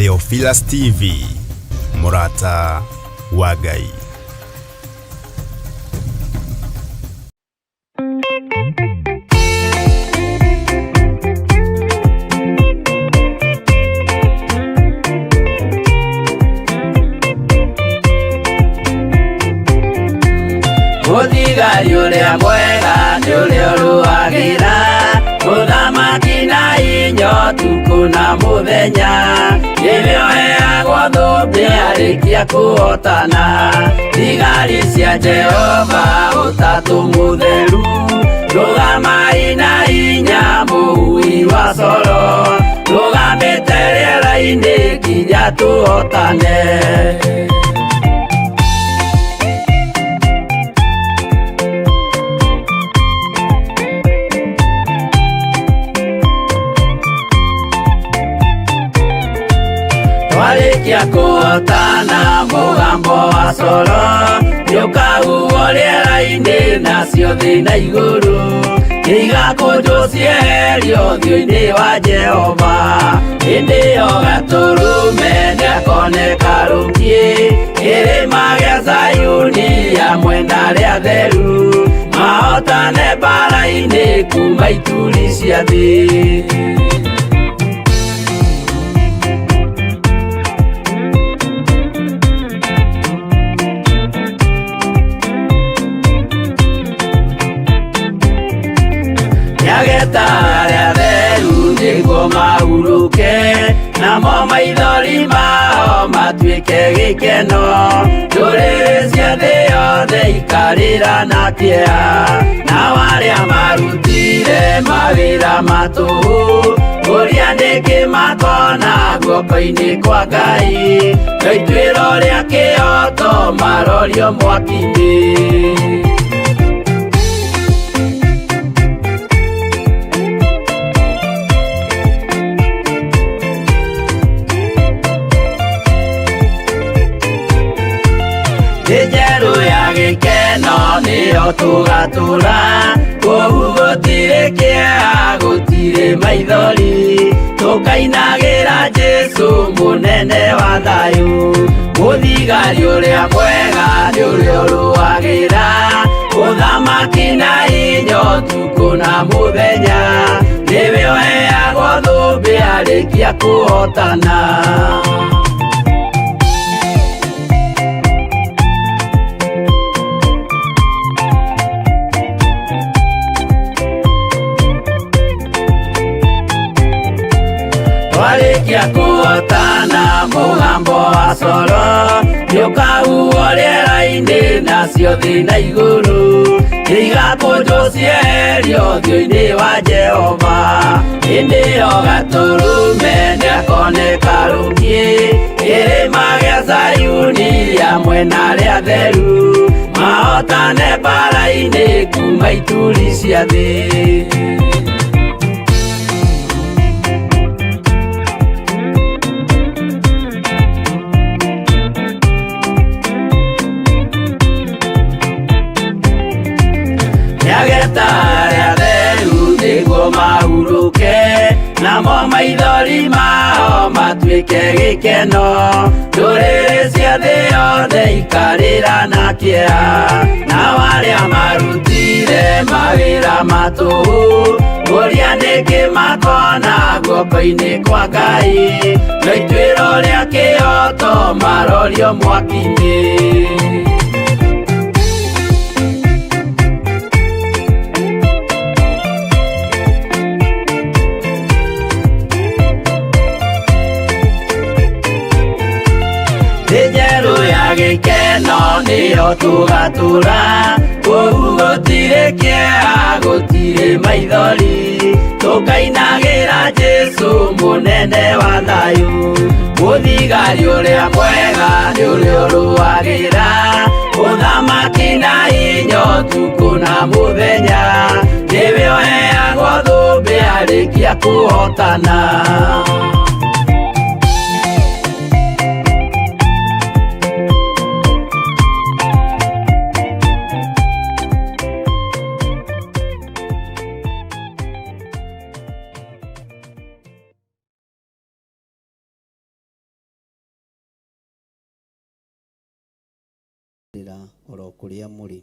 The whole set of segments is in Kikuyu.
Theophilus TV, mũrata wa Ngai. Mũthigari ũrĩa mwega nĩ ũrĩa ũrũagĩra mũthamaki na inya ũtukũ na mũthenya, nĩwe ũheagwo thũmbĩ arĩkia kũhotana. Thigari cia Jehova ũtatũ mũtheru, rũgamai na inya mũhui wa coro, rũgamĩte rĩera-inĩ nginya tũhotane. Twarĩkia kũhotana mũgambo wa coro nĩũkahuhwo rĩera-inĩ, nacio thĩ na igũrũ nĩigakũnjwo cieherio ũthiũ-inĩ wa Jehova. Hĩndĩ ĩyo Gatũrũme nĩakoneka rũkiĩ kĩrĩma gĩa Zayuni hamwe na arĩa atheru, mahotane mbara-inĩ kuma ituri cia thĩ. Nĩageta arĩa atheru nĩguo mahurũke, namo maithori mao matuĩke gĩkeno. Ndũrĩrĩ cia thĩ yothe ikarĩra na kĩeha, nao arĩa marutire mawĩra ma tũhũ, ũrĩa nĩkĩ makona guoko-inĩ kwa Ngai, no ituĩro rĩa kĩhooto marorio mwaki-inĩ. Thĩ njerũ ya gĩkeno nĩyo tũgatũra, kũu gũtirĩ kĩeha, gũtirĩ maithori, tũkainagĩra Jesũ mũnene wa thayũ. Mũthigari ũrĩa mwega nĩ ũrĩa ũrũagĩra ũthamaki na inya ũtukũ na mũthenya, nĩwe ũheagwo thũmbĩ arĩkia kũhotana. Twarĩkia kũhotana mũgambo wa coro nĩũkahuhwo rĩera-inĩ, nacio thĩ na igũrũ nĩigakũnjwo cieherio ũthiũ-inĩ wa Jehova. Hĩndĩ ĩyo Gatũrũme nĩakoneka rũkiĩ kĩrĩma gĩa Zayuni hamwe na arĩa atheru, mahotane mbara-inĩ kuma ituri cia thĩ. Nĩageta arĩa atheru nĩguo mahurũke, namo maithori mao matuĩke gĩkeno. Ndũrĩrĩ cia thĩ yothe ikarĩra na kĩeha, nao arĩa marutire mawĩra ma tũhũ, ũrĩa nĩkĩ makona guoko-inĩ kwa Ngai, no ituĩro rĩa kĩhooto marorio mwaki-inĩ. Thĩ njerũ ya gĩkeno nĩyo tũgatũra, kũu gũtirĩ kĩeha, gũtirĩ maithori, tũkainagĩra Jesũ mũnene wa thayũ. Mũthigari ũrĩa mwega nĩ ũrĩa ũrũagĩra ũthamaki na inya ũtukũ na mũthenya, nĩwe ũheagwo thũmbĩ arĩkia kũhotana. mũratwĩrorera oro kũrĩa mũrĩ.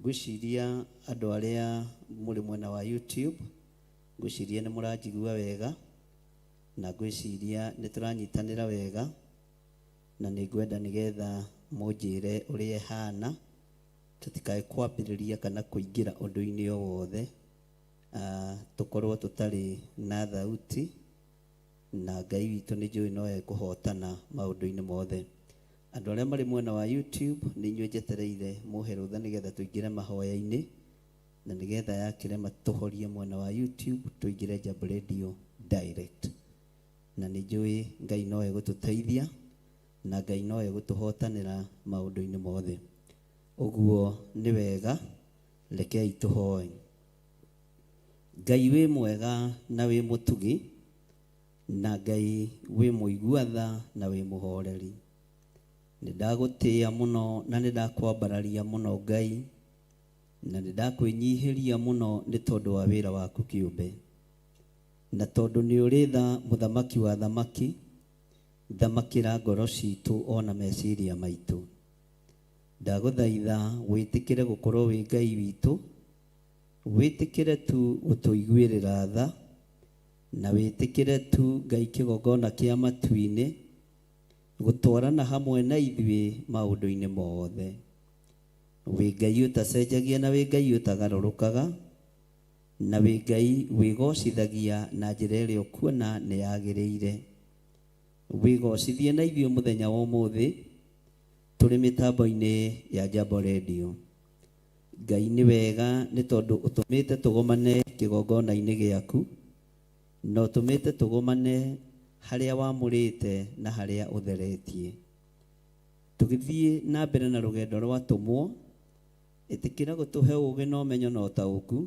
Ngwĩciria andũ arĩa mũrĩ mwena wa YouTube, ngwĩciria nĩ mũranjigua wega, na ngwĩciria nĩ tũranyitanĩra wega, na nĩ ngwenda nĩgetha mũnjĩre ũrĩa ĩhana, tũtikae kwambĩrĩria kana kũingĩra ũndũ-inĩ o wothe, tũkorwo tũtarĩ na thauti, na Ngai witũ nĩ njũĩ no ekũhotana maũndũ-inĩ mothe. Andũ arĩa marĩ mwena wa YouTube, nĩ inyuĩ njetereire mũhe rũtha nĩgetha tũingĩre mahoya-inĩ, na nĩgetha yakĩrema tũhorie mwena wa YouTube tũingĩre Jambo Radio direct. Na nĩ njũĩ Ngai no egũtũteithia, na Ngai no egũtũhotanĩra maũndũ-inĩ mothe. Ũguo nĩ wega, rekei tũhoe. Ngai wĩ mwega na wĩ mũtugi, na Ngai wĩ mũigua tha na wĩ mũhoreri. Nĩ ndagũtĩĩa mũno na nĩ ndakwambararia mũno Ngai, na nĩ ndakwĩnyihĩria mũno nĩ tondũ wa wĩra waku kĩũmbe. Na tondũ nĩ ũrĩ tha mũthamaki wa thamaki, thamakĩra ngoro citũ ona meciria maitũ. Ndagũthaitha wĩtĩkĩre gũkorwo wĩ Ngai witũ, wĩtĩkĩre tu gũtũiguĩrĩra tha, na wĩtĩkĩre tu Ngai kĩgongona kĩa matu-inĩ, gũtwarana hamwe na ithuĩ maũndũ-inĩ mothe. Wĩ Ngai ũtacenjagia na wĩ Ngai ũtagarũrũkaga, na wĩ Ngai wĩgocithagia na njĩra ĩrĩa ũkuona nĩ yagĩrĩire. Wĩgocithie na ithuĩ mũthenya wa ũmũthĩ, tũrĩ mĩtambo-inĩ ya Jambo Radio. Ngai nĩ wega nĩ tondũ ũtũmĩte tũgomane kĩgongona-inĩ gĩaku, na ũtũmĩte tũgomane harĩa wamũrĩte na harĩa ũtheretie. Tũgĩthiĩ na mbere na rũgendo rwa atũmwo, ĩtĩkĩra gũtũhe ũũgĩ na ũmenyo na ũtaũku,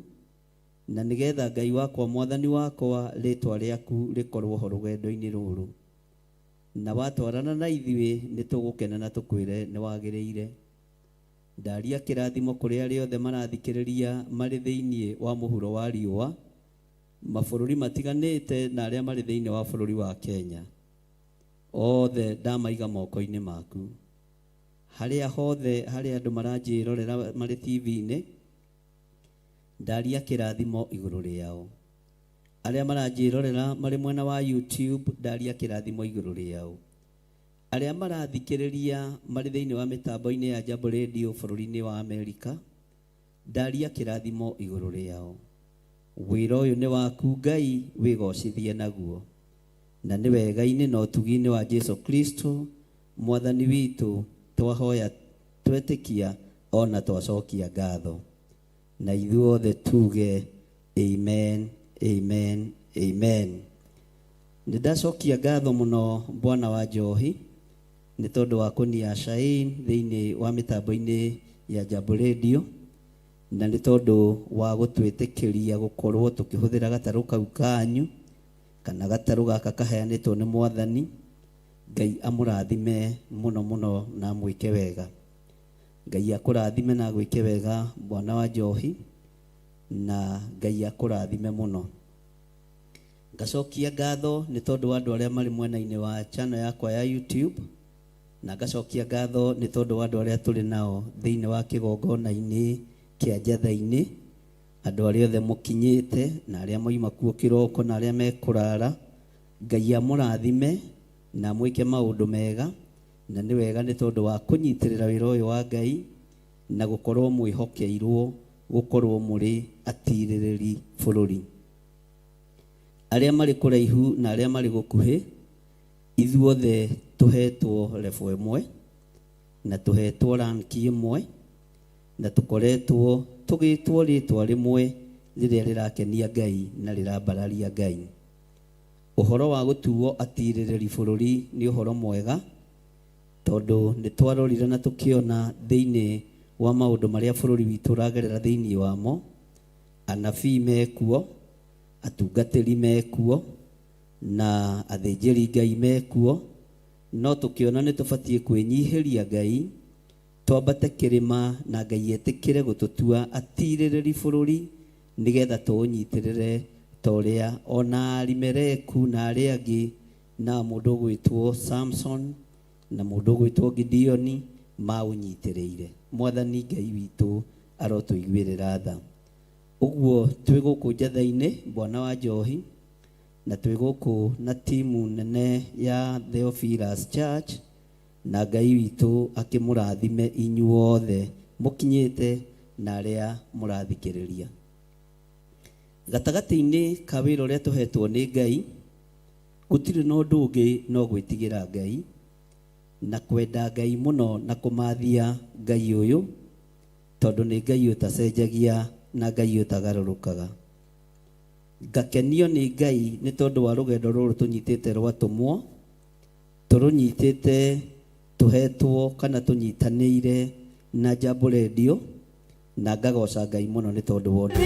na nĩgetha Ngai wakwa Mwathani wakwa rĩtwa rĩaku rĩkorwo ho rũgendo-inĩ rũrũ. Na watwarana na ithuĩ nĩ tũgũkena na tũkwĩre nĩ wagĩrĩire. Ndaria kĩrathimo kũrĩ arĩa othe marathikĩrĩria marĩ thĩinĩ wa mũhuro wa riũa, mabũrũri matiganĩte na arĩa marĩ thĩinĩ wa bũrũri wa Kenya. Othe ndamaiga moko-inĩ maku. Harĩa hothe harĩa andũ maranjĩrorera marĩ TV-inĩ, ndaria kĩrathimo igũrũ rĩao. Arĩa maranjĩrorera marĩ mwena wa YouTube, ndaria kĩrathimo igũrũ rĩao. Arĩa marathikĩrĩria marĩ thĩinĩ wa mĩtambo-inĩ ya Jambo Radio bũrũri-inĩ wa Amerika, ndaria kĩrathimo igũrũ rĩao. Wĩra ũyũ nĩ waku Ngai, wĩgocithie naguo. Na nĩ wega-inĩ na ũtugi-inĩ wa Jesu Kristo Mwathani witũ, twahoya twetĩkia ona twacokia ngatho. Na ithuothe tuge amen, amen, amen. Nĩ ndacokia ngatho mũno Bwana wa Njohi nĩ tondũ wa kũnia Shain thĩinĩ wa mĩtambo-inĩ ya Jambo Radio, na nĩ tondũ wa gũtwĩtĩkĩria gũkorwo tũkĩhũthĩra gatarũ kau kanyu, kana gatarũ gaka kaheanĩtwo nĩ Mwathani. Ngai amũrathime mũno mũno na amwĩke wega. Ngai akũrathime na agwĩke wega Bwana wa Njohi, na Ngai akũrathime mũno. Ngacokia ngatho nĩ tondũ wa andũ arĩa marĩ mwena-inĩ wa channel yakwa ya YouTube, na ngacokia ngatho nĩ tondũ wa andũ arĩa tũrĩ nao thĩinĩ wa kĩgongona-inĩ kĩa Njatha-inĩ, andũ arĩa othe mũkinyĩte na arĩa moima kuo kĩroko na arĩa mekũrara. Ngai amũrathime na amwĩke maũndũ mega, na nĩ wega nĩ tondũ wa kũnyitĩrĩra wĩra ũyũ wa Ngai na gũkorwo mwĩhokeirwo gũkorwo mũrĩ atirĩrĩri bũrũri. Arĩa marĩ kũraihu na arĩa marĩ gũkuhĩ, ithuothe tũhetwo level ĩmwe na tũhetwo rank ĩmwe na tũkoretwo tũgĩtwo rĩtwa rĩmwe rĩrĩa rĩrakenia Ngai na rĩrambararia Ngai. Ũhoro wa gũtuo atirĩrĩri bũrũri nĩ ũhoro mwega, tondũ nĩ twarorire na tũkĩona thĩinĩ wa maũndũ marĩa bũrũri witũ ũragerera thĩinĩ wamo, anabii mekuo, atungatĩri mekuo, na athĩnjĩri Ngai mekuo, no tũkĩona nĩ tũbatiĩ kwĩnyihĩria Ngai, twambate kĩrĩma na Ngai etĩkĩre gũtũtua atirĩrĩri bũrũri nĩgetha tũũnyitĩrĩre ta ũrĩa ona Alimeleku na arĩa angĩ, na mũndũ ũgwĩtwo Samson na mũndũ ũgwĩtwo Gideoni Maũnyitĩrĩire. Mwathani Ngai witũ arotũiguĩrĩra tha. Ũguo twĩ gũkũ Njatha-inĩ, Bwana wa Njohi, na twĩ gũkũ na timu nene ya Theophilus Church, na Ngai witũ akĩmũrathime inyuothe mũkinyĩte na arĩa mũrathikĩrĩria. Gatagatĩ-inĩ ka wĩra ũrĩa tũhetwo nĩ Ngai, gũtirĩ na ũndũ ũngĩ no gwĩtigĩra Ngai, na kwenda Ngai mũno na kũmathia Ngai ũyũ, tondũ nĩ Ngai ũtacenjagia na Ngai ũtagarũrũkaga. Ngakenio nĩ Ngai nĩ tondũ wa rũgendo rũrũ tũnyitĩte rwa atũmwo, tũrũnyitĩte tũhetwo kana tũnyitanĩire na Jambo Radio, na ngagoca Ngai mũno nĩ tondũ wa ũndũ.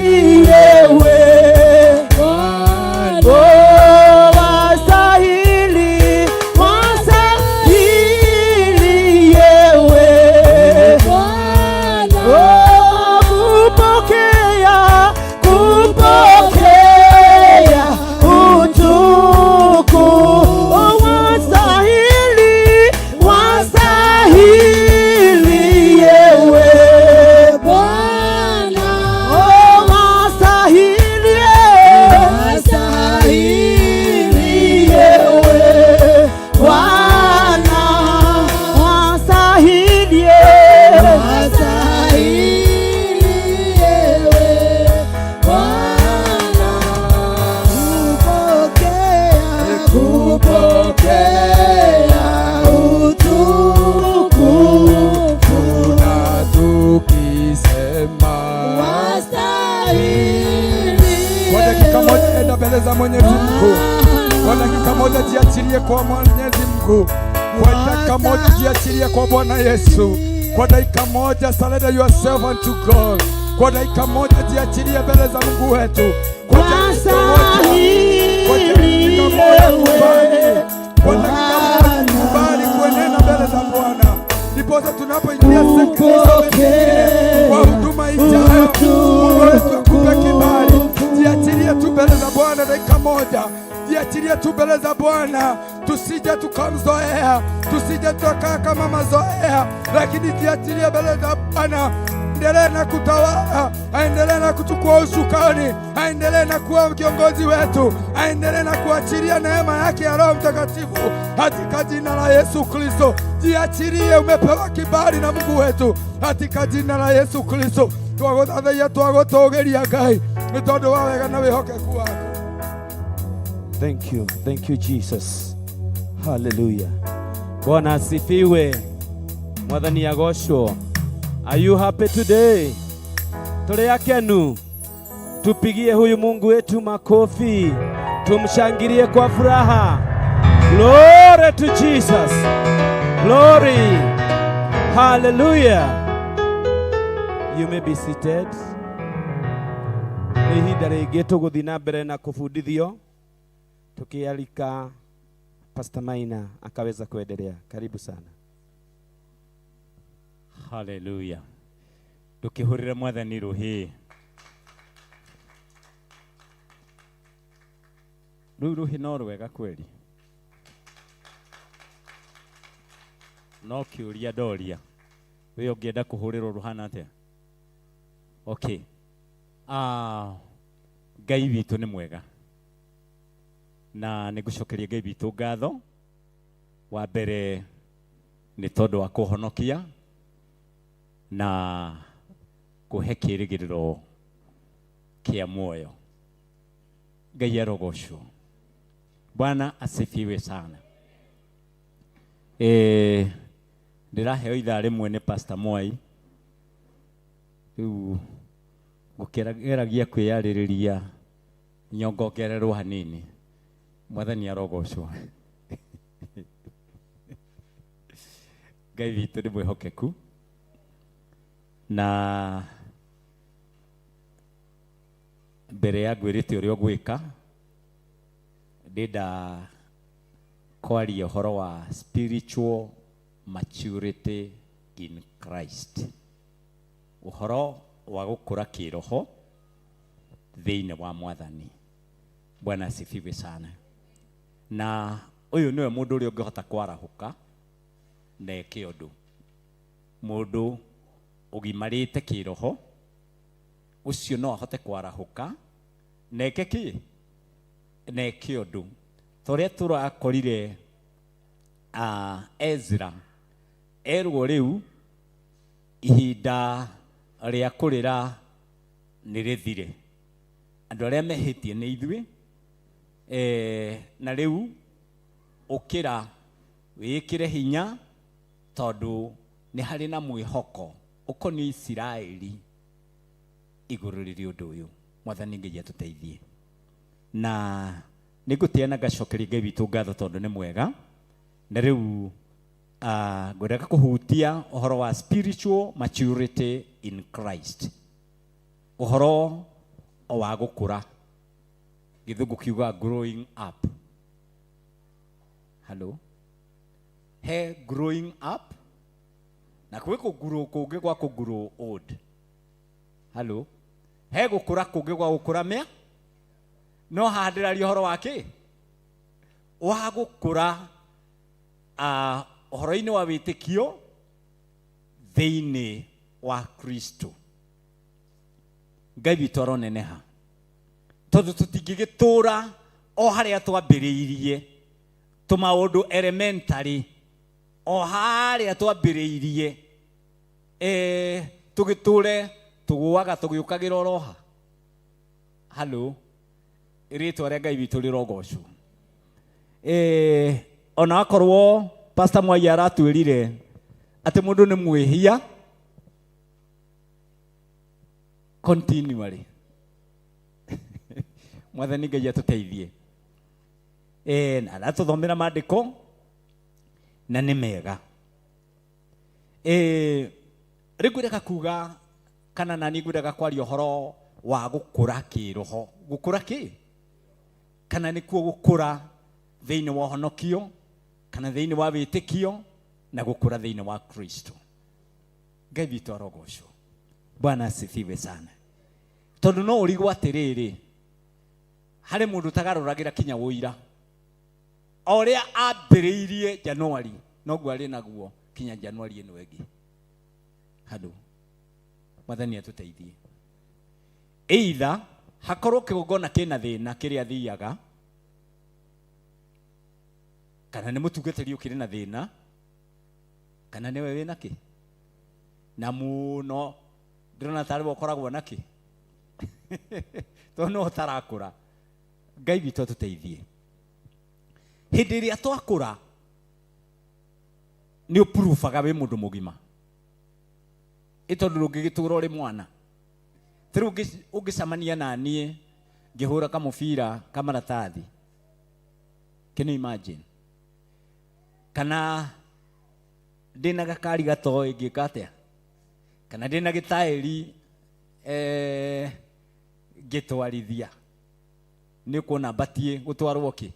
Kwa dakika moja enda mbele za Mwenyezi Mungu. Kwa dakika moja jiachilie kwa Mwenyezi Mungu. Kwa dakika moja jiachilie kwa Bwana Yesu. Kwa dakika moja surrender yourself unto God. Kwa dakika moja jiachilie mbele za Mungu wetu. Kwa dakika moja, kwa dakika moja kubali. Kwa dakika moja kubali kuenenda mbele za Bwana. Ndiposa tunapoingia nyingine kwa huduma ijayo, Mungu wetu akupe kibali. Jiachilie tu mbele za Bwana dakika moja. Jiachilie tu mbele za Bwana, tusije tukamzoea, tusije tukakaa kama mazoea, lakini jiachilie mbele za Bwana. Aendelee na kutawala, aendelee na kuchukua usukani, aendelee na kuwa kiongozi wetu, aendelee na kuachilia neema yake ya Roho Mtakatifu katika jina la Yesu Kristo. Jiachilie, umepewa kibali na Mungu wetu katika jina la Yesu Kristo. Twagũthathaiya, twagũtũgĩria Ngai nĩ tondũ wa wega na wĩhokeku waku. Thank you Jesus. Hallelujah. Bwana asifiwe. Mwathani agocwo. Are you happy today? Tũrĩ akenu. Tupigie huyu Mungu wetu makofi. Tumshangilie kwa furaha. Glory to Jesus. Glory. Hallelujah. You may be seated. Nĩ ihinda rĩngĩ tũgũthiĩ na mbere na kũbundithio tukialika Pastor Maina akaweza kuendelea. Karibu sana. Haleluya. Ndũkĩhũrĩre Mwathani rũhĩ. Rĩu rũhĩ no rwega kweli. No kĩũria ndoria. We ũngĩenda kũhũrĩrwo rũhana atĩa? Okay. Ngai witũ nĩ mwega. Na nĩ ngũcokeria Ngai witũ ngatho. Wa mbere nĩ tondũ wa kũhonokia na kũhe kĩĩrĩgĩrĩro kĩa muoyo. Ngai arogocwo. Bwana asifiwe sana. Ndĩraheo ithaa rĩmwe nĩ Pastor Mwai. Rĩu ngũkĩgeragia kwĩyarĩrĩria nyongongererwo hanini. Mwathani arogocwo. Ngai witũ nĩ mwĩhokeku na mbere ya ngwĩrĩte ũrĩa ũgwĩka, ndĩnda kwaria ũhoro wa spiritual maturity in Christ, ũhoro wa gũkũra kĩroho thĩinĩ wa Mwathani. Bwana asifiwe sana. Na ũyũ nĩwe mũndũ ũrĩa ũngĩhota kwarahũka na eke ũndũ. Mũndũ ũgimarĩte kĩroho ũcio no ahote kwarahũka na eke kĩ na eke ũndũ ta ũrĩa tũrakorire Ezra erwo rĩu ihinda rĩa kũrĩra nĩ rĩthire andũ arĩa mehĩtie nĩ ithuĩ na rĩu ũkĩra wĩĩkĩre hinya tondũ nĩ harĩ na mwĩhoko ũkoniĩ Isiraeli igũrũ rĩrĩ ũndũ ũyũ. Mwathani Ngai atũteithie. Na nĩ ngũtĩa na ngacokeria Ngai witũ ngatho tondũ nĩ mwega. Na rĩu ngwendaga kũhutia ũhoro wa spiritual maturity in Christ, ũhoro wa gũkũra, gĩthũngũ kiuga growing up. Hello, he growing up na kwĩ kũgurũ kũngĩ gwa kũgurũ old. Hello, he gũkũra kũngĩ gwa gũkũra mĩa no haha ndĩraria ũhoro wa kĩ wa gũkũra ũhoro-inĩ wa wĩtĩkio thĩinĩ wa Kristo. Ngai witũ aroneneha tondũ tũtingĩgĩtũra o harĩa twambĩrĩirie tũmaũndũ elementary o harĩa twambĩrĩirie tũgĩtũre tũgũaga tũgĩũkagĩra oroha. Hello, rĩtwa rĩa Ngai witũ rĩrogocwo. Ona akorwo Pastor Mwai aratwĩrire atĩ mũndũ nĩ mwĩhia continually. Mwathani Ngai atũteithie. Na aratũthomera maandĩko na nĩ mega. Rĩu ngwendaga kuga kana nani ngwendaga kwaria ũhoro wa gũkũra kĩroho. Gũkũra kĩ? Kana nĩkuo gũkũra thĩinĩ wa ũhonokio kana thĩinĩ wa wĩtĩkio na gũkũra thĩinĩ wa Kristo. Ngai witũ arogocwo. Bwana asifiwe sana. Tondũ no ũrigwo atĩrĩrĩ, harĩ mũndũ ũtagarũragĩra kinya ũira. O ũrĩa ambĩrĩirie Januari noguo arĩ naguo kinya Januari ĩno ĩngĩ. Handũ Mwathani atũteithie. Either hakorwo kĩgongona kĩna thĩna kĩrĩa athiaga, kana nĩ mũtungatĩri ũkĩrĩ na thĩna, kana nĩwe wĩna kĩ na mũno ndĩrona tarĩ we ũkoragwo na kĩ tondũ nĩwe ũtarakũra. Ngai witũ atũteithie. Hĩndĩ ĩrĩa twakũra nĩ ũpurubaga wĩ mũndũ mũgima, ĩ tondũ ndũngĩgĩtũra ũrĩ mwana. Ta rĩu ũngĩcemania na niĩ ngĩhũra kamũbira ka maratathi, can you imagine? Kana ndĩna gakari gatoĩ ngĩka atĩa, kana ndĩna gĩtaĩri ngĩtwarithia, nĩ ũkuona mbatiĩ gũtwarwo kĩ?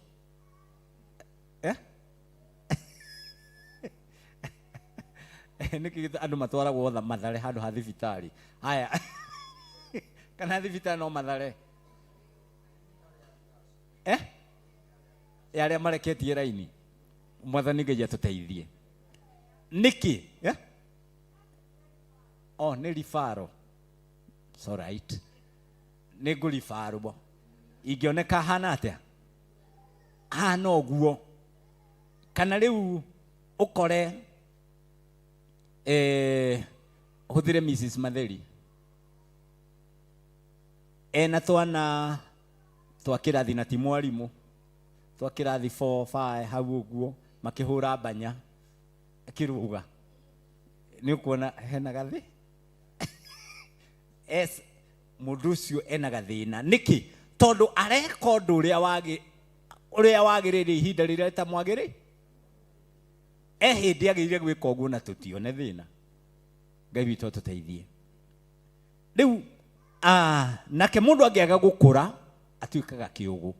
Nĩkĩ andũ matwaragwo Mathare handũ ha thibitarĩ? Haya, kana thibitarĩ no Mathare? Ya arĩa mareketie raini. Mwathani Ngai atũteithie. Nĩkĩ? Oh, nĩ ribaro. It's all right. Nĩ ngũribarwo. Ingĩoneka hana atĩa? Hana ũguo. Kana rĩu ũkore hũthĩre Mrs. Matheri ena twana twa kĩrathi na ti mwarimũ, twa kĩrathi 4 5 hau ũguo makĩhũra mbanya akĩruga, nĩ ũkuona hena gathĩ es mũndũ ũcio ena gathĩna. Nĩkĩ? Tondũ areka ũndũ ũrĩa wagĩrĩire ihinda rĩrĩa rĩtamwagĩrĩire. Hĩndĩ agĩrĩire gwĩka ũguo na tũtione thĩna. Ngai witũ atũteithie. Rĩu nake mũndũ angĩaga gũkũra atuĩkaga kĩũgũ.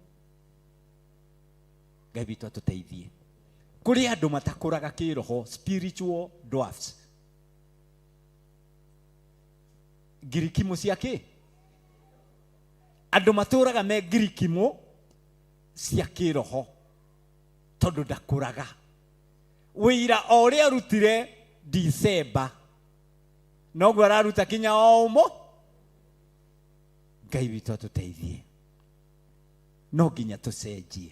Ngai witũ atũteithie. Kũrĩ andũ matakũraga kĩroho, spiritual dwarfs. Ngirikimũ cia kĩ? Andũ matũraga me ngirikimũ cia kĩroho tondũ ndakũraga. Wĩira o ũrĩa arutire December Noguo araruta kinya o ũmũ. Ngai witũ atũteithie. No nginya tũcenjie,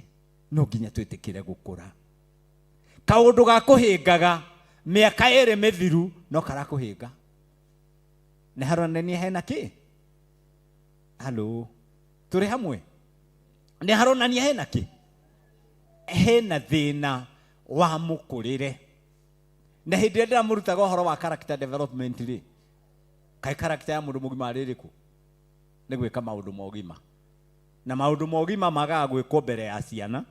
no nginya twĩtĩkĩre gũkũra. Kaũndũ ga kũhĩngaga mĩaka ĩrĩ mĩthiru no karakũhĩnga. Nĩ haronania hena kĩ? Halo, tũrĩ hamwe? Nĩ haronania hena kĩ? Hena thĩna wa mũkũrĩre. Na hĩndĩ ĩrĩa ndĩramũrutaga ũhoro wa character development rĩ, kaĩ character ya mũndũ mũgima arĩ ĩrĩkũ? Nĩ gwĩka maũndũ ma ũgima. Na maũndũ ma ũgima magaga gwĩkwo mbere ya ciana,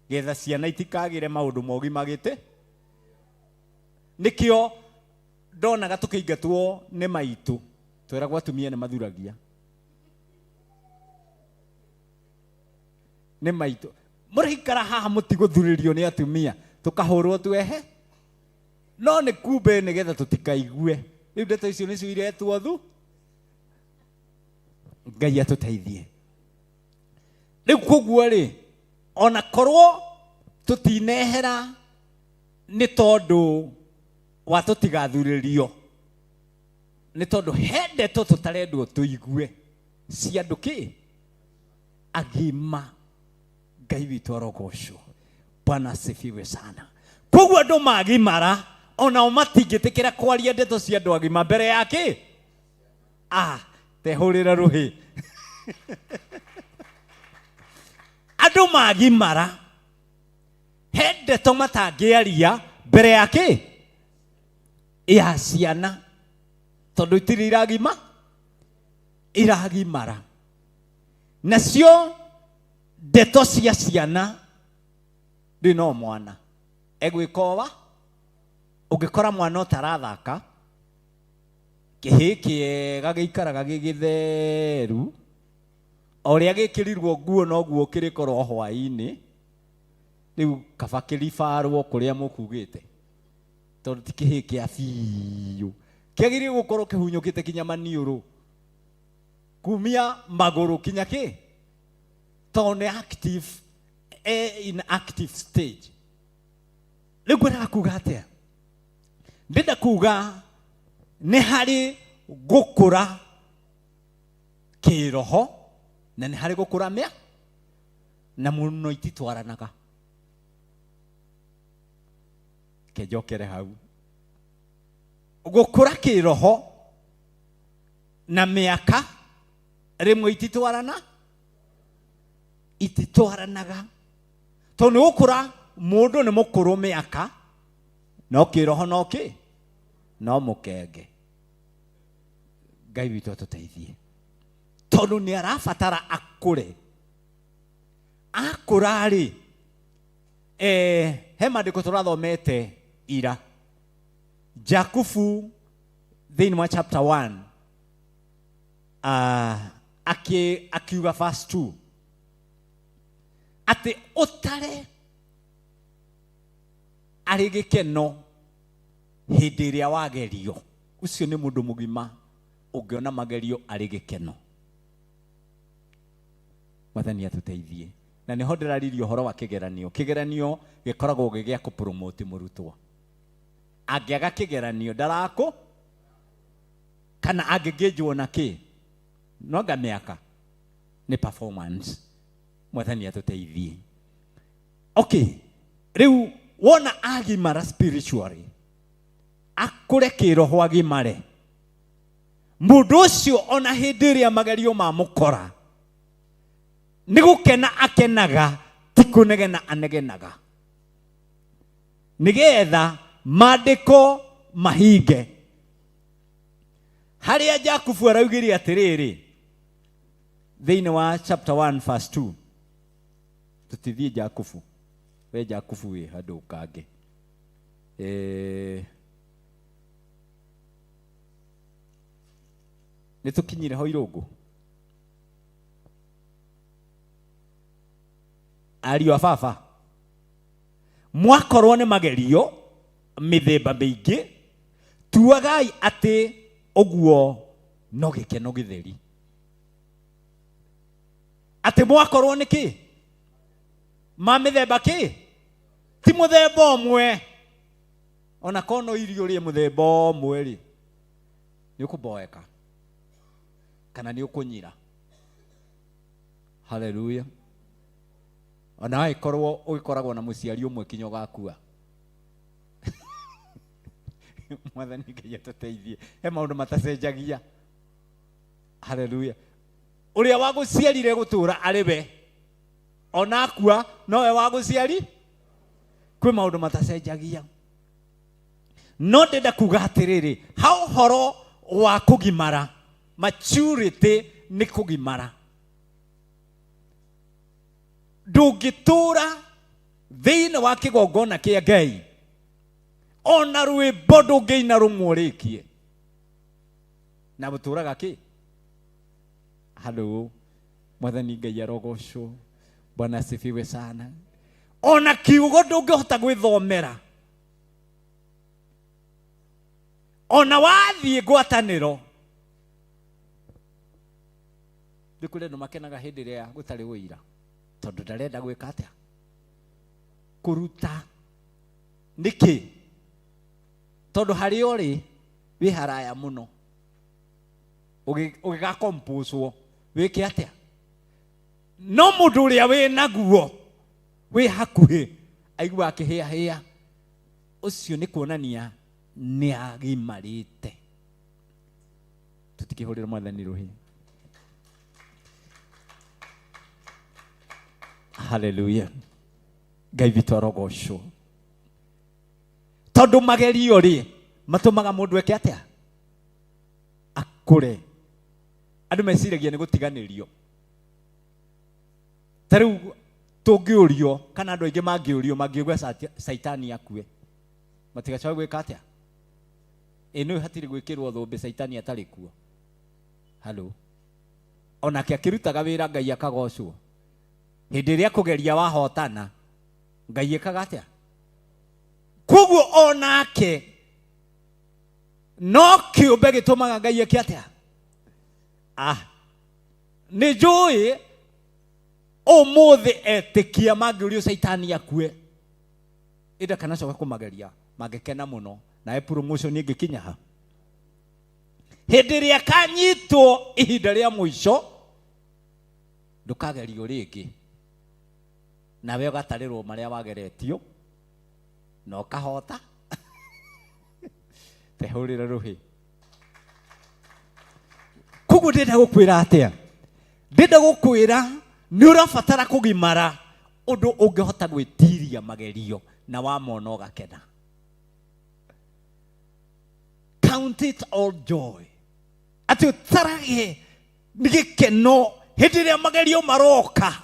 getha ciana itikagĩre maũndũ ma ũgima gĩtĩ. Nĩkĩo ndonaga tũkĩingatwo nĩ maitũ, tweragwo atumia nĩ mathuragia. Nĩ maitũ. Mũraikara haha mũtigũthurĩrio nĩ atumia, tũkahũrwo twehe. No nĩ kumbe nĩgetha tũtikaigue. Rĩu ndeto icio nĩcio iretwo thu. Ngai atũteithie. Rĩu koguo rĩ, ona korwo tũtinehera nĩ tondũ wa tũtigathurĩrio, nĩ tondũ he ndeto tũtarendwo tũigue cia andũ kĩ agima. Ngai witũ arogocwo. Bwana asifiwe sana. Koguo andũ magimara onao matingĩtĩkĩra kwaria ndeto cia andũ agima mbere ya kĩ? Ah, tehũrĩra rũhĩ. Andũ magimara he ndeto matangĩaria mbere ya kĩ? Ya ciana, tondũ itirĩ iragima, iragimara. Nacio ndeto cia ciana rĩ, no mwana egwĩka ũwa. Ũngĩkora mwana ũtarathaka, kĩhĩ kĩega gĩikaraga gĩ gĩtheru, o ũrĩa gĩkĩrirwo nguo noguo kĩrĩkorwo hwaĩ-inĩ. Rĩu kaba kĩribarwo kũrĩa mũkugĩte, tondũ ti kĩhĩ kĩa biũ. Kĩagĩrĩire gũkorwo kĩhunyũkĩte kinya maniũrũ, kumia magũrũ kinya kĩ, tondũ nĩ active, in active stage. Rĩu ngwendaga kuga atĩa? Ndĩrenda kuga nĩ harĩ gũkũra kĩroho na nĩ harĩ gũkũra mĩa, na mũno ititwaranaga. Kenjokere hau. Gũkũra kĩroho na mĩaka rĩmwe ititwarana, ititwaranaga. Tondũ nĩ gũkũra mũndũ nĩ mũkũrũ mĩaka, no kĩroho no kĩ? No mũkenge. Ngai witũ atũteithie. Tondũ nĩ arabatara akũre. Akũra rĩ, he maandĩko tũrathomete ira. Jakubu thĩinĩ wa chapter 1, akiuga verse 2 atĩ ũtare arĩ gĩkeno hĩndĩ ĩrĩa wagerio. Ũcio nĩ mũndũ mũgima ũngĩona magerio arĩ gĩkeno. Mwathani atũteithie. Na nĩho ndĩraririe ũhoro wa kĩgeranio. Kĩgeranio gĩkoragwo gĩ gĩa kũpromote mũrutwo. Angĩaga kĩgeranio ndarakũ, kana angĩngĩnjwo na kĩ, no anga mĩaka nĩ performance. Mwathani atũteithie. Okay, rĩu wona agimara spiritually, akũre kĩroho agimare, mũndũ ũcio ona hĩndĩ ĩrĩa magerio mamũkora nĩ gũkena akenaga, ti kũnegena anegenaga, nĩgetha maandĩko mahinge. Harĩa Jakubu araugire atĩrĩrĩ thĩinĩ wa chapter 1 verse 2, tũtithiĩ Jakubu, we Jakubu wĩ handũ ũkange. Nĩ tũkinyire ho irũngũ. Ariũ a baba, mwakorwo nĩ magerio mĩthemba mĩingĩ, tuagai atĩ ũguo no gĩkeno gĩtheri. Atĩ mwakorwo nĩ kĩ? Ma mĩthemba kĩ? Ti mũthemba ũmwe. Ona korwo no irio ũrĩe mũthemba ũmwe rĩ, Nĩ ũkũboeka kana nĩ ũkũnyira? Haleluya. Ona angĩkorwo ũgĩkoragwo na mũciari ũmwe kinya ũgakua. Mwathani Ngai atũteithie. He maũndũ matacenjagia. Haleluya. Ũrĩa wagũciarire gũtũra arĩ we, ona akua nowe wagũciari. Kwĩ maũndũ matacenjagia. No ndĩrenda kuga atĩrĩrĩ, ha ũhoro wa kũgimara, maturity nĩ kũgimara. Ndũngĩtũra thĩinĩ wa kĩgongona kĩa Ngai, ona rwĩmbo ndũngĩina rũmwe ũrĩkie. Na gũtũraga kĩ? Halo, Mwathani Ngai arogocwo. Bwana asifiwe sana. Ona kiugo ndũngĩhota gwĩthomera. Ona wathiĩ ngwatanĩro, nĩ kũrĩ andũ makenaga hĩndĩ ĩrĩa gũtarĩ ũira, tondũ ndarenda gwĩka atĩa? Kũruta. Nĩkĩ? Tondũ harĩa ũrĩ wĩ haraya mũno. Ũgĩgakompũcwo wĩke atĩa? No mũndũ ũrĩa wĩ naguo wĩ hakuhĩ aiguaga akĩhĩahĩa, ũcio nĩ kuonania nĩ agimarĩte. Tũtikĩhũrĩre Mwathani rũhĩ. Haleluya. Ngai witũ arogocwo. Tondũ magerio rĩ matũmaga mũndũ eke atĩa? Akũre. Andũ meciragia nĩ gũtiganĩrio. Ta rĩu tũngĩũrio, kana andũ aingĩ mangĩũrio, mangĩũria Caitani akue, matigacoka gwĩka atĩa? Ĩ nĩ hatirĩ gwĩkĩrwo thũmbĩ Caitani atarĩ kuo. Halo. Onake akĩrutaga wĩra Ngai akagocwo. Hĩndĩ ĩrĩa kũgeria wahotana, Ngai ĩkaga atĩa? Koguo onake no kĩũmbe gĩtũmaga Ngai eke atĩa? Nĩ njũĩ ũmũthĩ etĩkia mangĩũrio Caitani akue, ĩndĩ akanacoka kũmageria, mangĩkena mũno, nawe promotion ĩngĩkinya ha? Hĩndĩ ĩrĩa akanyitwo ihinda rĩa mũico, ndũkagerio rĩngĩ, nawe ũgatarĩrwo marĩa wageretio na ũkahota. Tehũrĩre rũhĩ. Koguo ndĩrenda gũkwĩra atĩa? Ndĩrenda gũkwĩra nĩ ũrabatara kũgimara ũndũ ũngĩhota gwĩtiria magerio na wamona ũgakena. Count it all joy. Atĩ ũtarage nĩ gĩkeno hĩndĩ ĩrĩa magerio maroka,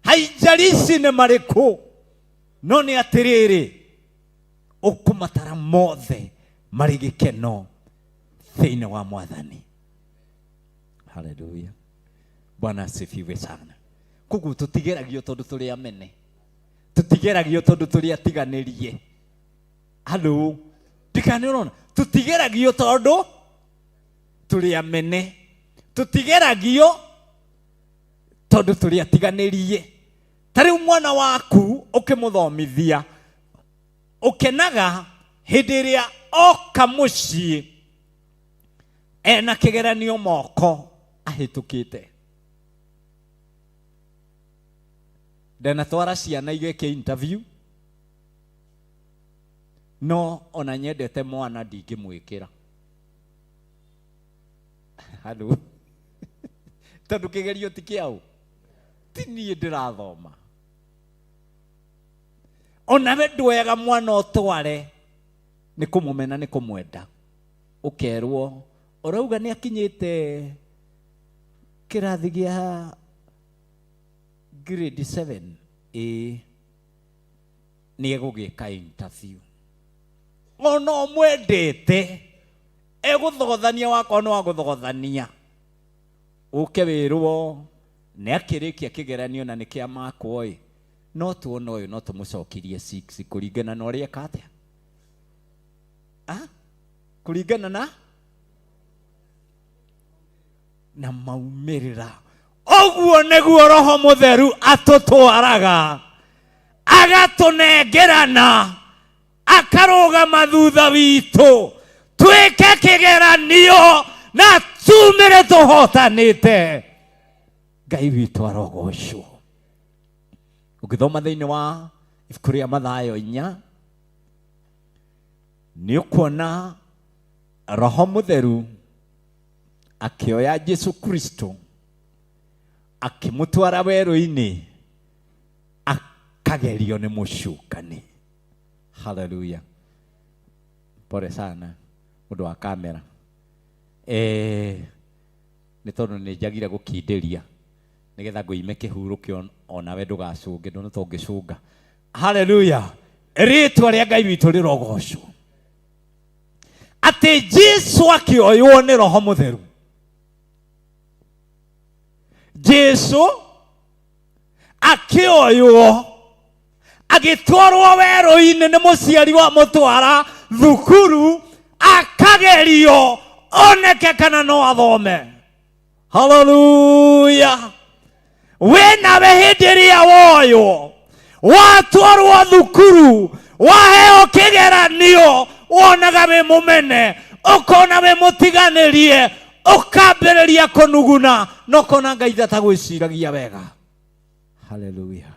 haijalishi nĩ marĩkũ, no nĩ atĩrĩrĩ, ũkũmatara mothe marĩ gĩkeno thĩinĩ wa Mwathani. Haleluya. Bwana asifiwe sana. Koguo tũtigeragio tondũ tũrĩ amene, tũtigeragio tondũ tũrĩ atiganĩrie. Halo, ndikane ũrona, tũtigeragio tondũ tũrĩ amene, tũtigeragio tondũ tũrĩ atiganĩrie. Ta rĩu mwana waku ũkĩmũthomithia, ũkenaga hĩndĩ ĩrĩa oka mũciĩ ena kĩgeranio moko ahĩtũkĩte. Ndanatwara ciana igeke interview, no ona nyendete mwana ndingĩmwĩkĩra. Halo. Tondũ kĩgerio ti kĩaũ, ti niĩ ndĩrathoma. Onawe ndwega mwana ũtware nĩ kũmũmena nĩ kũmwenda, ũkerwo ũrauga nĩ akinyĩte kĩrathi gĩa grade 7, ĩĩ nĩ egũgĩka interview. Ona ũmwendete egũthogothania wakwa nĩ wagũthogothania, ũke wĩrwo nĩ akĩrĩkia kĩgeranio na nĩ kĩa makwo ĩ, no tuona ũyũ no tũmũcokirie 6 kũringana na ũrĩa eka atĩa? Kũringana na maumĩrĩra. Ũguo nĩguo Roho Mũtheru atũtwaraga, agatũnengerana, akarũgama thutha witũ. Twĩke kĩgeranio na tumĩre tũhotanĩte. Ngai witũ arogocwo. Ũngĩthoma thĩinĩ wa ibuku rĩa Mathayo 4, nĩ ũkuona Roho Mũtheru akĩoya Jesu Kristo akĩmũtwara werũ-inĩ akagerio nĩ mũcukani. Haleluya. Pole sana ũndũ wa kamera. Nĩ tondũ nĩ njagire gũkindĩria nĩgetha ngũime kĩhurũkio onawe ndũgacũnge, ndona ta ũngĩcũnga. Haleluya. Rĩtwa rĩa Ngai witũ rĩrogocwo. Atĩ Jesu akĩoywo nĩ Roho Mũtheru. Jesu akĩoywo agĩtwarwo werũ-inĩ nĩ mũciari wa mũtwara thukuru akagerio oneke kana no athome. Haleluya. We nawe hĩndĩ ĩrĩa woywo watwarwo thukuru waheo kĩgeranio wonaga wĩ mũmene, ũkona wĩ mũtiganĩrie, ũkambĩrĩria kũnuguna na ũkona Ngai atagwĩciragia wega. Haleluya.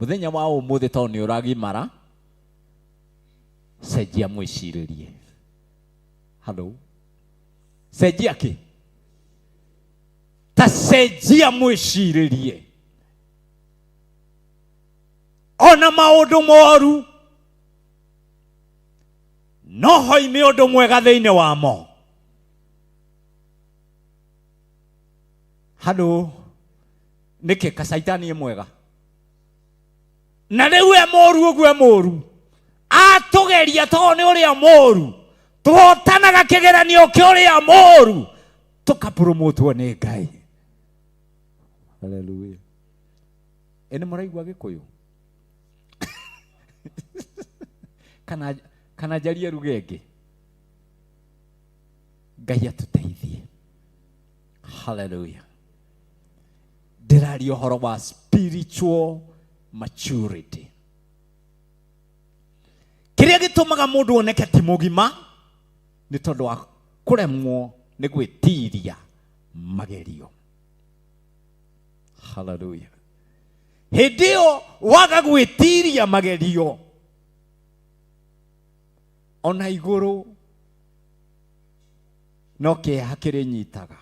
Mũthenya wa ũmũthĩ tondũ nĩ ũragimara, cenjia mwĩcirĩrie. Halo. Cenjia kĩ? Ta cenjia mwĩcirĩrie. Ona maũndũ moru no hoime ũndũ mwega thĩinĩ wamo. Halo. Nĩkĩ kacaitani ĩ mwega? Na rĩu e mũru ũguo e mũru atũgeria tondũ nĩ ũrĩa mũru, tũhotanaga kĩgeranio kĩa ũrĩa mũru tũkapromotwo nĩ Ngai. Haleluya. Ĩ nĩ mũraigua Gĩkũyũ? Kana njarie ruga ĩngĩ? Ngai atũteithie. Haleluya. Ndĩraria ũhoro wa spiritual maturity. Kĩrĩa gĩtũmaga mũndũ oneke ti mũgima nĩ tondũ wa kũremwo nĩ gwĩtiria magerio. Haleluya. Hĩndĩ ĩyo waga gwĩtiria magerio, ona igũrũ no kĩeha kĩrĩnyitaga.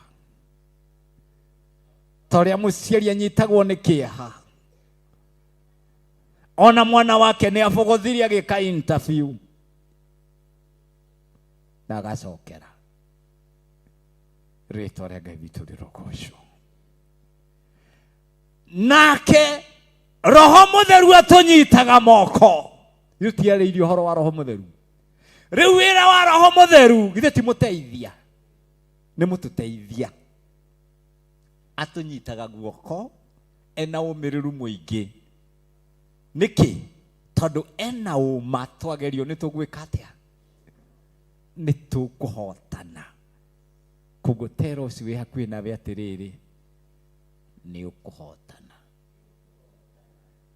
Ta ũrĩa mũciari anyitagwo nĩ kĩeha, ona mwana wake nĩ abogothirie agĩka interview na agacokera. Rĩtwa rĩa Ngai witũ rĩrogocwo. Nake Roho Mũtheru atũnyitaga moko. Rĩu tiarĩirie ũhoro wa Roho Mũtheru. Rĩu wĩra wa Roho Mũtheru githĩ ti mũteithia? Nĩ mũtũteithia. Atũnyitaga guoko ena ũmĩrĩru mũingĩ. Nĩkĩ? Tondũ ena ũma twagerio nĩ tũgwĩka atĩa? Nĩ tũkũhotana. Koguo tera ũcio wĩ hakuhĩ nawe atĩrĩrĩ, nĩ ũkũhotana.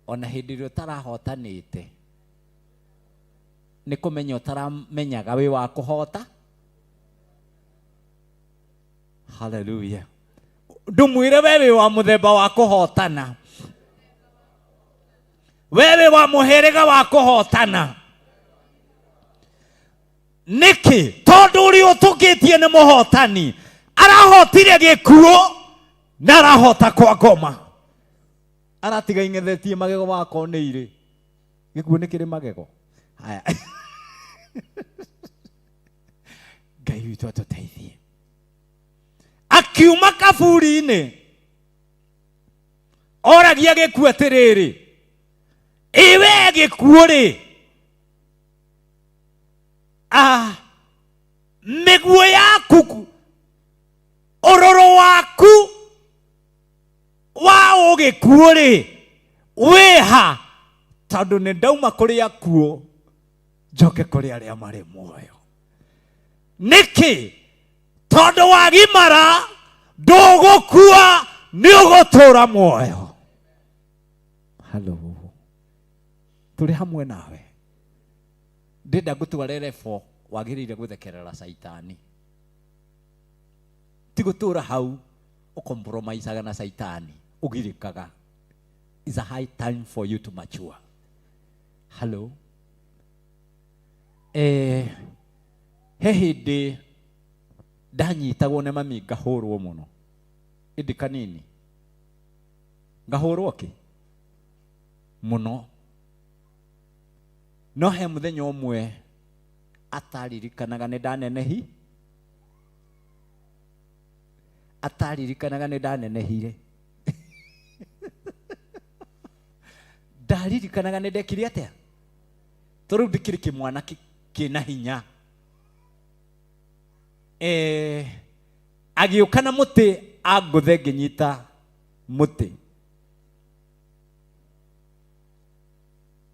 Ona hĩndĩ ĩrĩa ũtarahotanĩte, nĩ kũmenya ũtaramenyaga wĩ wa kũhota. Haleluya. Ndũmwĩre we wĩ wa mũthemba wa kũhotana, we wĩ wa mũhĩrĩga wa kũhotana. Nĩkĩ? Tondũ ũrĩa ũtũkĩtie nĩ mũhotani. Arahotire gĩkuũ na arahota kwa ngoma. Aratiga ing'ethetie magego makwa nĩ irĩ. Gĩkuũ nĩ kĩrĩ magego. Haya. Ngai witũ atũteithie. Akiuma kaburi-inĩ oragia gĩkuũ atĩrĩrĩ, ĩ we gĩkuũ rĩ, mĩguĩ yaku, ũrũrũ waku wa ũgĩkuũ rĩ, wĩha? Tondũ nĩ ndauma kũrĩ akuũ njoke kũrĩ arĩa marĩ muoyo. Nĩkĩ? Tondũ wagimara ndũgũkua, nĩ ũgũtũra muoyo. Halo, tũrĩ hamwe nawe. Ndĩrenda ngũtware level Wagĩrĩire gũthekerera caitani. Ti gũtũra hau ũkompromaicaga na caitani, ũgirĩkaga. It's a high time for you to mature. Hello. He hĩndĩ ndanyitagwo nĩ mami ngahũrwo mũno, ĩndĩ kanini ngahũrwo kĩ mũno, no he mũthenya ũmwe ataririkanaga nĩ ndanenehi, ataririkanaga nĩ ndanenehire, ndaririkanaga nĩ ndekire atĩa, tondũ rĩu ndĩkĩrĩ kĩmwana kĩna hinya. Agĩũka na mũtĩ angũthe, ngĩnyita mũtĩ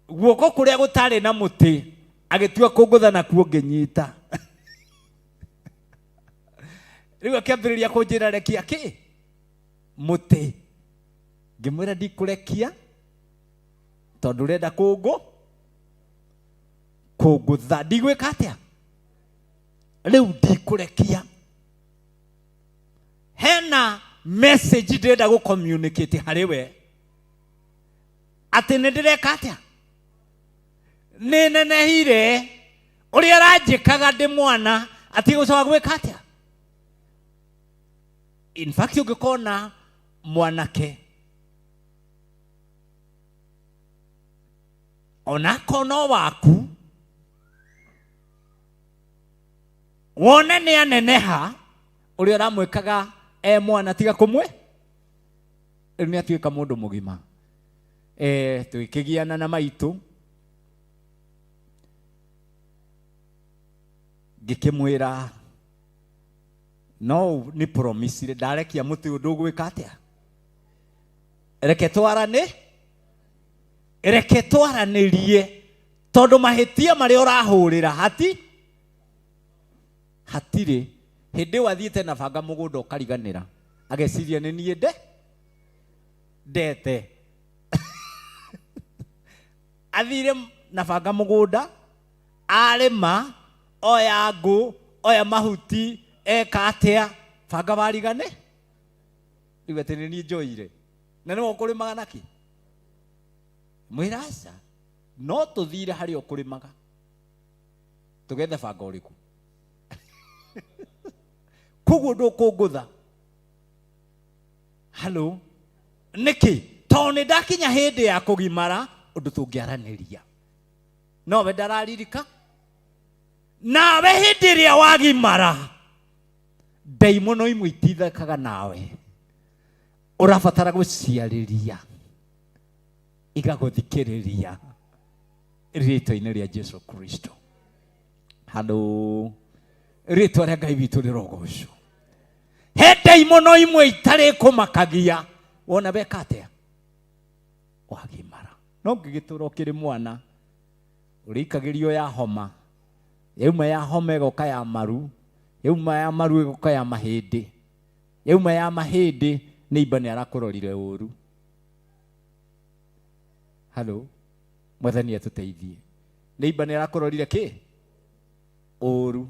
guoko kũrĩa gũtarĩ na mũtĩ, agĩtua kũngũtha nakuo, ngĩnyita. Rĩu akĩambĩrĩria kũnjĩra rekia kĩ mũtĩ, ngĩmwĩra ndikũrekia tondũ ũrenda kũngũtha, ndigwĩka atĩa rĩu, ndikũrekia. Hena message ndĩrenda gũ communicate harĩ we atĩ nĩ ndĩreka atĩa, nĩ nenehire, ũrĩa aranjĩkaga ndĩ mwana atige gũcoka gwĩka atĩa. In fact, ũngĩkona mwanake onako no waku wone nĩ aneneha, ũrĩa ũramwĩkaga e mwana tiga kũmwe, rĩu nĩ atuĩka mũndũ mũgima. Tũgĩkĩgiana na maitũ, ngĩkĩmwĩra no nĩ promise ndarekia mũtĩ ũyũ ndũgwĩka atĩa, reke twarane, reke twaranĩrie, tondũ mahĩtia marĩa ũrahũrĩra hatirĩ hĩndĩ ĩyo athiĩte na banga mũgũnda ũkariganĩra, ageciria nĩ niĩ nde ndete. Athire na banga mũgũnda, arĩma, oya ngũ, oya mahuti, eka atĩa, banga warigane rĩu atĩ nĩ niĩ njoire na nĩwe ũkũrĩmaga nakĩ. Mwĩra aca, no tũthire harĩa ũkũrĩmaga tũgethe banga ũrĩkũ, koguo ndũkũngũtha. Halo, nĩkĩ? Tondũ nĩ ndakinya hĩndĩ ya kũgimara ũndũ tũngĩaranĩria, nowe ndararirika nawe hĩndĩ ĩrĩa wagimara ndaimono imwe itithekaga nawe, ũrabatara gũciarĩria igagũthikĩrĩria rĩtwa-inĩ rĩa Jesu Kristo. Halo, rĩtwa rĩa Ngai witũ rĩrogocwo. He ndaimono imwe itarĩ kũmakagia wona weka atĩa wagimara, no ngĩgĩtũra ũkĩrĩ mwana ũrĩikagĩrio ya homa, yauma ya homa ĩgoka ya maru, yauma ya maru ĩgoka ya mahĩndĩ, yauma ya mahĩndĩ nĩ imba nĩ arakũrorire ũru. Halo, Mwathani atũteithie. Nĩ imba nĩ arakũrorire kĩ ũru,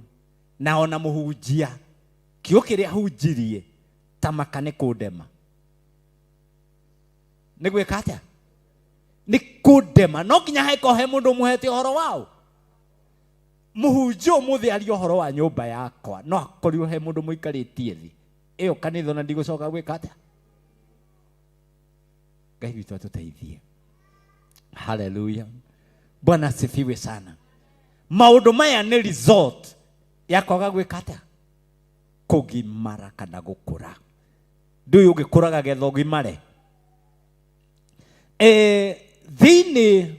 na ona mũhunjia kĩo kĩrĩa ahunjirie ta maka nĩ kũndema, nĩ gwĩka atĩa, nĩ kũndema. No nginya heko he mũndũ ũmũhete ũhoro wao. Mũhunjia ũmũthĩ aria ũhoro wa nyũmba yakwa, no akorirwo he mũndũ mũikarĩtie thĩ ĩyo kanitha na ndigũcoka gwĩka atĩa. Ngai witũ atũteithie. Haleluya, Bwana asifiwe sana. Maũndũ maya nĩ result ya kwaga gwĩka atĩa, kũgimara kana gũkũra. Ndũĩ ũgĩkũraga getha ũgimare. Thĩinĩ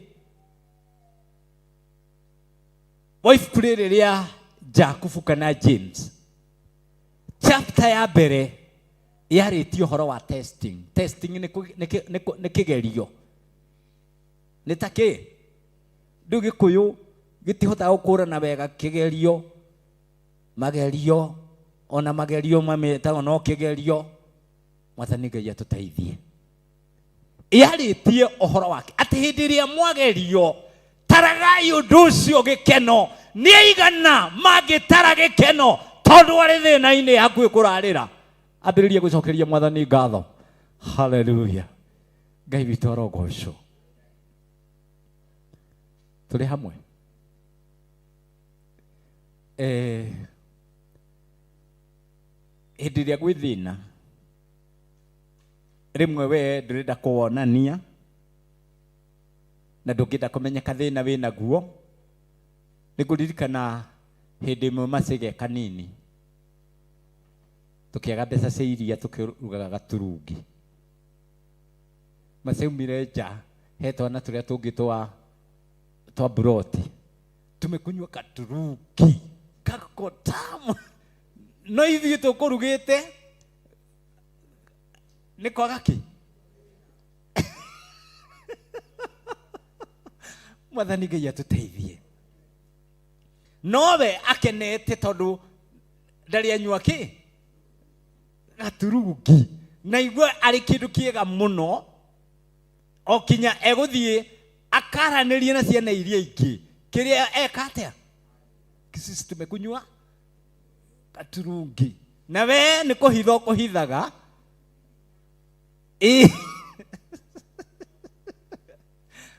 wa ibuku rĩrĩ rĩa Jakubu kana James, chapter ya mbere yarĩtie ũhoro wa testing. Testing nĩ kĩgerio, nĩ ta kĩ rĩu Gĩkũyũ gĩtihotaga gũkũrana wega kĩgerio, magerio, ona magerio mametagwo no kĩgerio. Mwathani Ngai atũteithie. Yarĩtie ũhoro wake atĩ hĩndĩ ĩrĩa mwagerio, taragai ũndũ ũcio gĩkeno, Nĩ aigana mangĩtara gĩkeno tondũ arĩ thĩna-inĩ hakuhĩ kũrarĩra ambĩrĩrie gũcokeria Mwathani ngatho? Haleluya! Ngai witũ arogocwo. Tũrĩ hamwe. Hĩndĩ ĩrĩa gwĩ thĩna, rĩmwe we ndũrenda kũwonania na ndũngĩenda kũmenyeka thĩna wĩ naguo. Nĩ ngũririkana hĩndĩ ĩmwe macĩge kanini tũkĩaga mbeca cia iria, tũkĩrugaga gaturungi. Macaumire nja he twana tũrĩa tũngĩ twa buroti, tumekunywa katurungi kako tamu, no ithuĩ tũkũrugĩte nĩ kwaga kĩ. Mwathani Ngai atũteithie. Nowe akenete tondũ ndarĩ anyua kĩ gaturungi, na igua arĩ kĩndũ kĩega mũno, o kinya egũthiĩ akaranĩrie na ciana iria ingĩ kĩrĩa eka atĩa, sisi tumekunywa gaturungi, na we nĩ kũhitha ũkũhithaga. Ĩ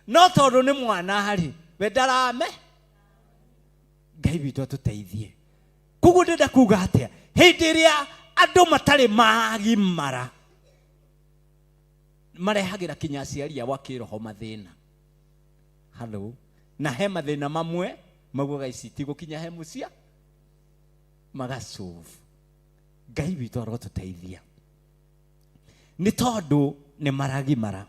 no tondũ nĩ mwana harĩ we ndarame. Ngai witũ atũteithie. Koguo ndĩrenda kuga atĩa? Hĩndĩ ĩrĩa andũ matarĩ magimara marehagĩra kinya aciari ao a kĩroho mathĩna. Halo, na he mathĩna mamwe maugaga ici tigũkinya he mũcia magacubu. Ngai witũ arotũteithia, nĩ tondũ nĩ maragimara.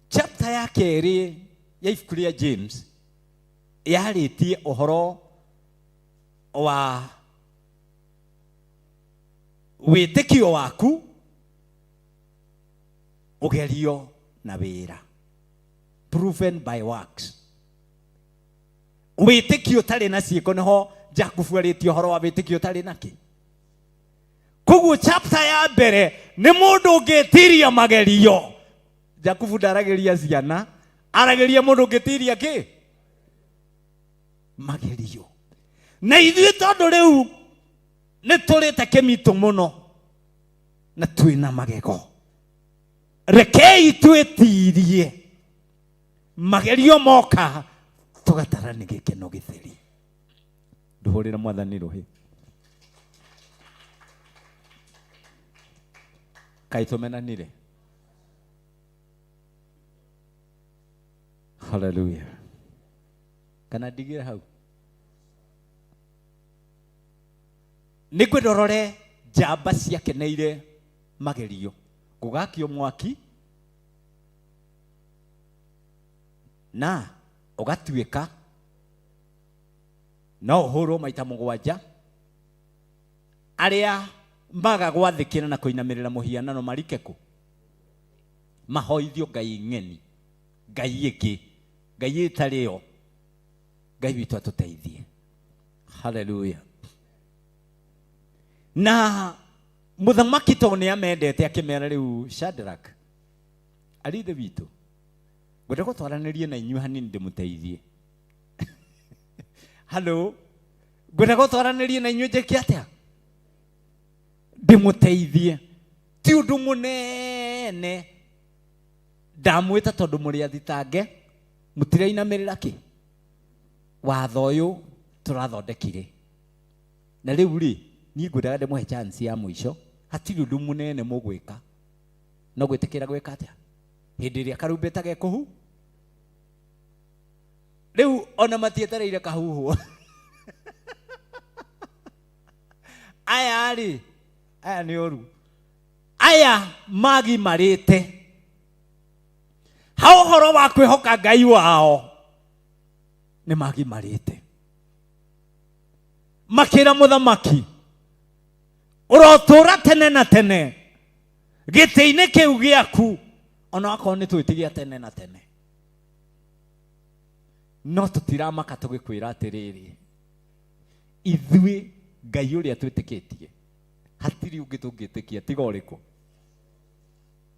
Chapter ya kerĩ ya ibuku rĩa James yarĩtie ũhoro wa wĩtĩkio waku ũgerio na wĩra, proven by works. Wĩtĩkio ũtarĩ na ciĩko, nĩho Jakubu arĩtie ũhoro wa wĩtĩkio ũtarĩ na kĩ. Koguo chapter ya mbere nĩ mũndũ ũngĩtiria magerio. Jakubu ndaragĩria ciana, aragĩria mũndũ ũngĩtiria kĩ magerio. Na ithuĩ tondũ rĩu nĩ tũrĩte kĩmitũ mũno na twĩna magego, rekei twĩtirie magerio moka tũgatara nĩ gĩkeno gĩtheri. Ndũhũrĩre Mwathani rũhĩ. Kaĩ tũmenanire? Haleluya! Kana ndigĩre hau? Nĩ ngwenda ũrore njamba ciakeneire magerio. Gũgakio mwaki na ũgatuĩka no ũhũrwo maita 7. Arĩa maga gwathĩkĩra na kũinamĩrĩra mũhianano marike kũ mahoithio ngai ng'eni, ngai ĩngĩ, ngai ĩtarĩ yo. Ngai witũ atũteithie. Haleluya! Na mũthamaki tondũ nĩ amendete akĩmera, rĩu Shadrach, arĩ ithe witũ, ngwenda gũtwaranĩrie na inyuĩ hanini ndĩmũteithie. Halo, ngwenda gũtwaranĩrie na inyuĩ njĩke atĩa? Ndĩmũteithie. Ti ũndũ mũnene, ndamwĩta tondũ mũrĩ athitange, mũtirainamĩrĩra kĩ watho ũyũ tũrathondekire. Na rĩu rĩ, niĩ ngwendaga ndĩmũhe chance ya mũico. Hatirĩ ũndũ mũnene mũgwĩka, no gwĩtĩkĩra gwĩka atĩa hĩndĩ ĩrĩa karumbeta gekũhu. Rĩu ona matietereire kahuhwo. Aya rĩ, aya nĩ oru, aya magimarĩte ha ũhoro wa kwĩhoka Ngai wao, nĩ magimarĩte. Makĩra mũthamaki, ũrotũra tene na tene gĩtĩ-inĩ kĩu gĩaku, ona akorwo nĩ twĩti gĩa tene na tene, no tũtiramaka. Tũgĩkwĩra atĩrĩrĩ, ithuĩ Ngai ũrĩa twĩtĩkĩtie hatirĩ ũngĩ tũngĩtĩkia tiga ũrĩkũ,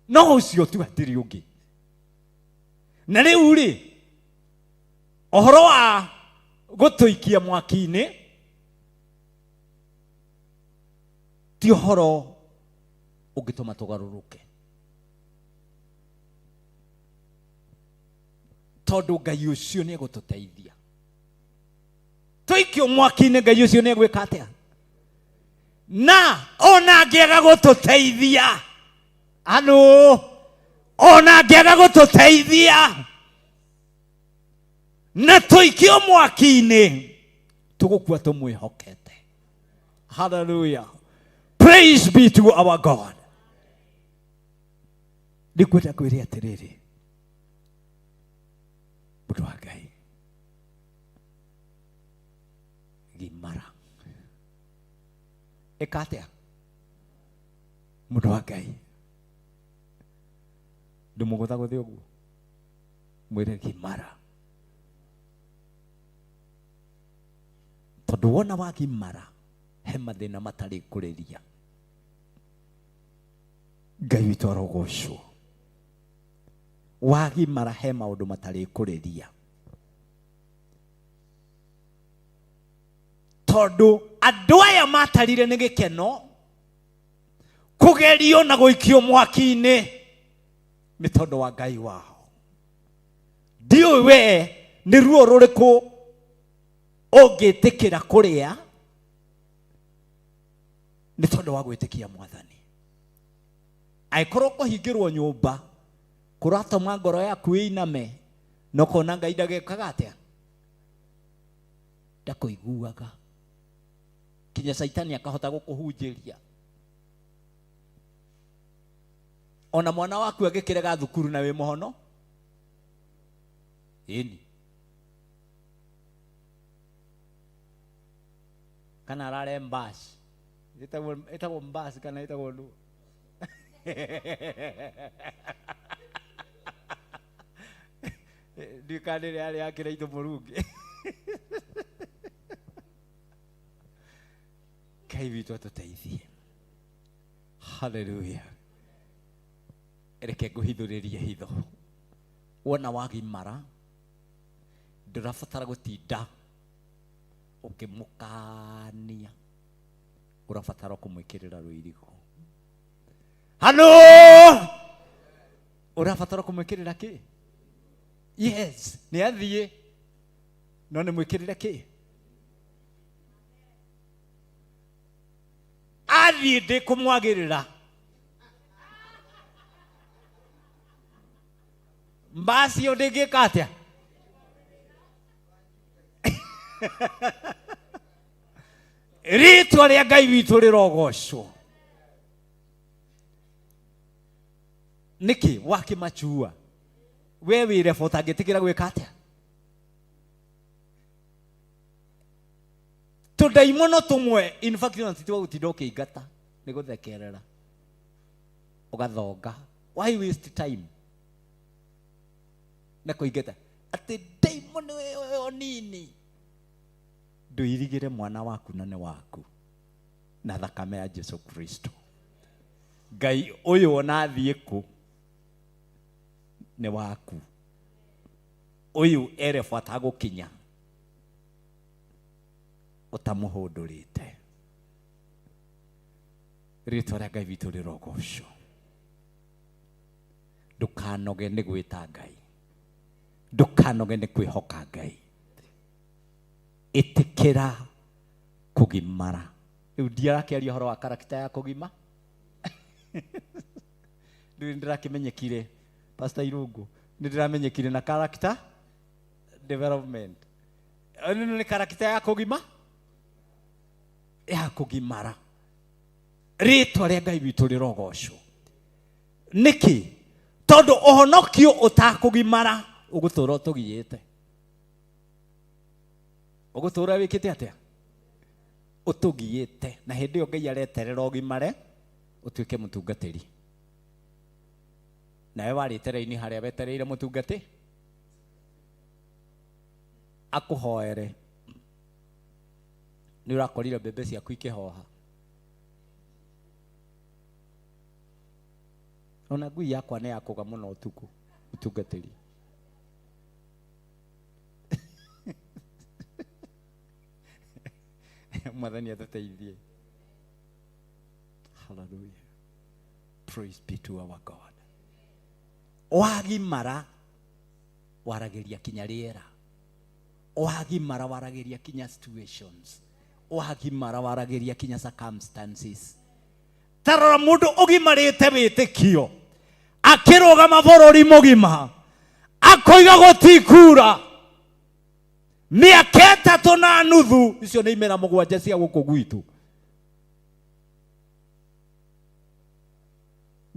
no ũcio tu, hatirĩ ũngĩ. Na rĩu rĩ, ũhoro wa Gũtũikia mwaki-inĩ ti ũhoro ũngĩtũma tũgarũrũke. Tondũ Ngai ũcio nĩ egũtũteithia. Tũikio mwaki-inĩ Ngai ũcio nĩ egwĩka atĩa? Na ona angĩaga gũtũteithia, anu ona angĩaga gũtũteithia na tũikio mwaki-inĩ, tũgũkua tũmwĩhokete. Hallelujah. Praise be to our God. Ndikwenda kwĩre atĩrĩrĩ, mũndũ wa Ngai, gimara. Ĩka atĩa? Mũndũ wa Ngai, ndũmũgũthagũthe ũguo, mwĩre gimara. Tondũ wona wagimara, he mathĩna matarĩ kũrĩria. Ngai witũ arogocwo. Wagimara he maũndũ matarĩ kũrĩria. Tondũ andũ aya matarire nĩ gĩkeno kũgerio na gũikio mwaki-inĩ nĩ tondũ wa Ngai wao. Ndiũĩ we nĩ ruo rũrĩkũ ũngĩtĩkĩra kũrĩa nĩ tondũ wa gwĩtĩkia Mwathani. Angĩkorwo kũhingĩrwo nyũmba kũratũma ngoro yaku ĩiname na ũkona Ngai ndagekaga atĩa, ndakũiguaga, kinya Caitani akahota gũkũhunjĩria. Ona mwana waku agĩkĩrega thukuru na wĩ mũhono, ĩni kana arare mbasi, ĩtagwo mbasi kana ĩtagwo ndũ ndiũĩ kana nĩ ĩrĩa yarĩ ya Kĩraitũ Mũrungĩ. Ngai witũ atũteithie. Hallelujah. Reke ngũhithũrĩrie hitho. Wona wagimara, ndũrabatara gũtinda ũkĩmũkania, ũrabatara kũmwĩkĩrĩra rũirigo. Halo, ũrabatara kũmwĩkĩrĩra kĩ? Yes, nĩ athiĩ, no nĩ mwĩkĩrĩre kĩ? Athiĩ ndĩkũmwagĩrĩra. Mbacio ndĩngĩka atĩa? Rĩtwa rĩa Ngai witũ rĩrogocwo. Nĩkĩ wakĩmachua? We wĩ rebo ũtangĩtĩkĩra gwĩka atĩa? Tũndaimono tũmwe, in fact ona ti twa gũtinda ũkĩingata, nĩ gũthekerera ũgathonga. Why waste time na kũingata atĩ ndaimono ĩyo nini? Ndũirigĩre mwana waku na nĩ waku na thakame ya Jesu Kristo. Ngai ũyũ ona athiĩ kũ nĩ waku. Ũyũ ere bata gũkinya ũtamũhũndũrĩte. Rĩtwa rĩa Ngai witũ rĩrogocwo. Ndũkanoge nĩ gwĩta Ngai, ndũkanoge nĩ kwĩhoka Ngai. Ĩtĩkĩra kũgimara. Rĩu ndiarakĩaria ũhoro wa karakita ya kũgima. Rĩu nĩndĩrakĩmenyekire, Pastor Irungu, nĩndĩramenyekire na character development. Ĩno nĩ karakita ya kũgima, ya kũgimara. Rĩtwa rĩa Ngai witũ rĩrogocwo. Nĩkĩ? Tondũ ũhonokio ũtakũgimara ũgũtũra ũtũgiĩte. Ũgũtũra wĩkĩte atĩa? Ũtũgiĩte. Na hĩndĩ ĩyo Ngai areterera ũgimare ũtuĩke mũtungatĩri. Nawe warĩte raini harĩa wetereire mũtungatĩ akũhoere. Nĩ ũrakorire mbembe ciaku ikĩhoha. Ona ngui yakwa nĩ yakũga mũno ũtukũ, mũtungatĩri. Mwathani atũteithie. Hallelujah. Praise be to our God. Wagimara waragĩria kinya rĩera, wagimara waragĩria kinya situations, wagimara waragĩria kinya circumstances. Tarora mũndũ ũgimarĩte wĩtĩkio akĩrũgama bũrũri mũgima akoiga gũtikura mĩaka ĩtatũ na nuthu, icio nĩ imera mũgwanja cia gũkũ gwitũ,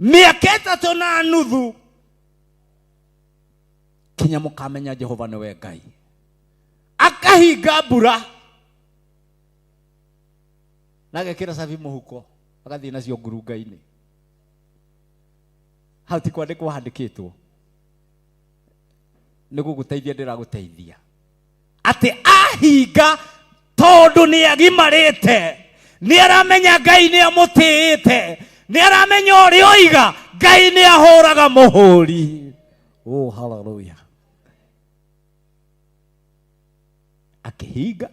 mĩaka ĩtatũ na nuthu kinya mũkamenya Jehova nĩwe Ngai. Akahinga mbura na agekĩra cabi mũhuko agathiĩ nacio ngurunga-inĩ. Hau ti kwandĩkwo handĩkĩtwo, nĩ gũgũteithia ndĩragũteithia atĩ ahinga tondũ nĩ agimarĩte, nĩ aramenya Ngai nĩ amũtĩĩte, nĩ aramenya ũrĩa oiga Ngai nĩ ahũraga mũhũri. Oh, hallelujah. Akĩhinga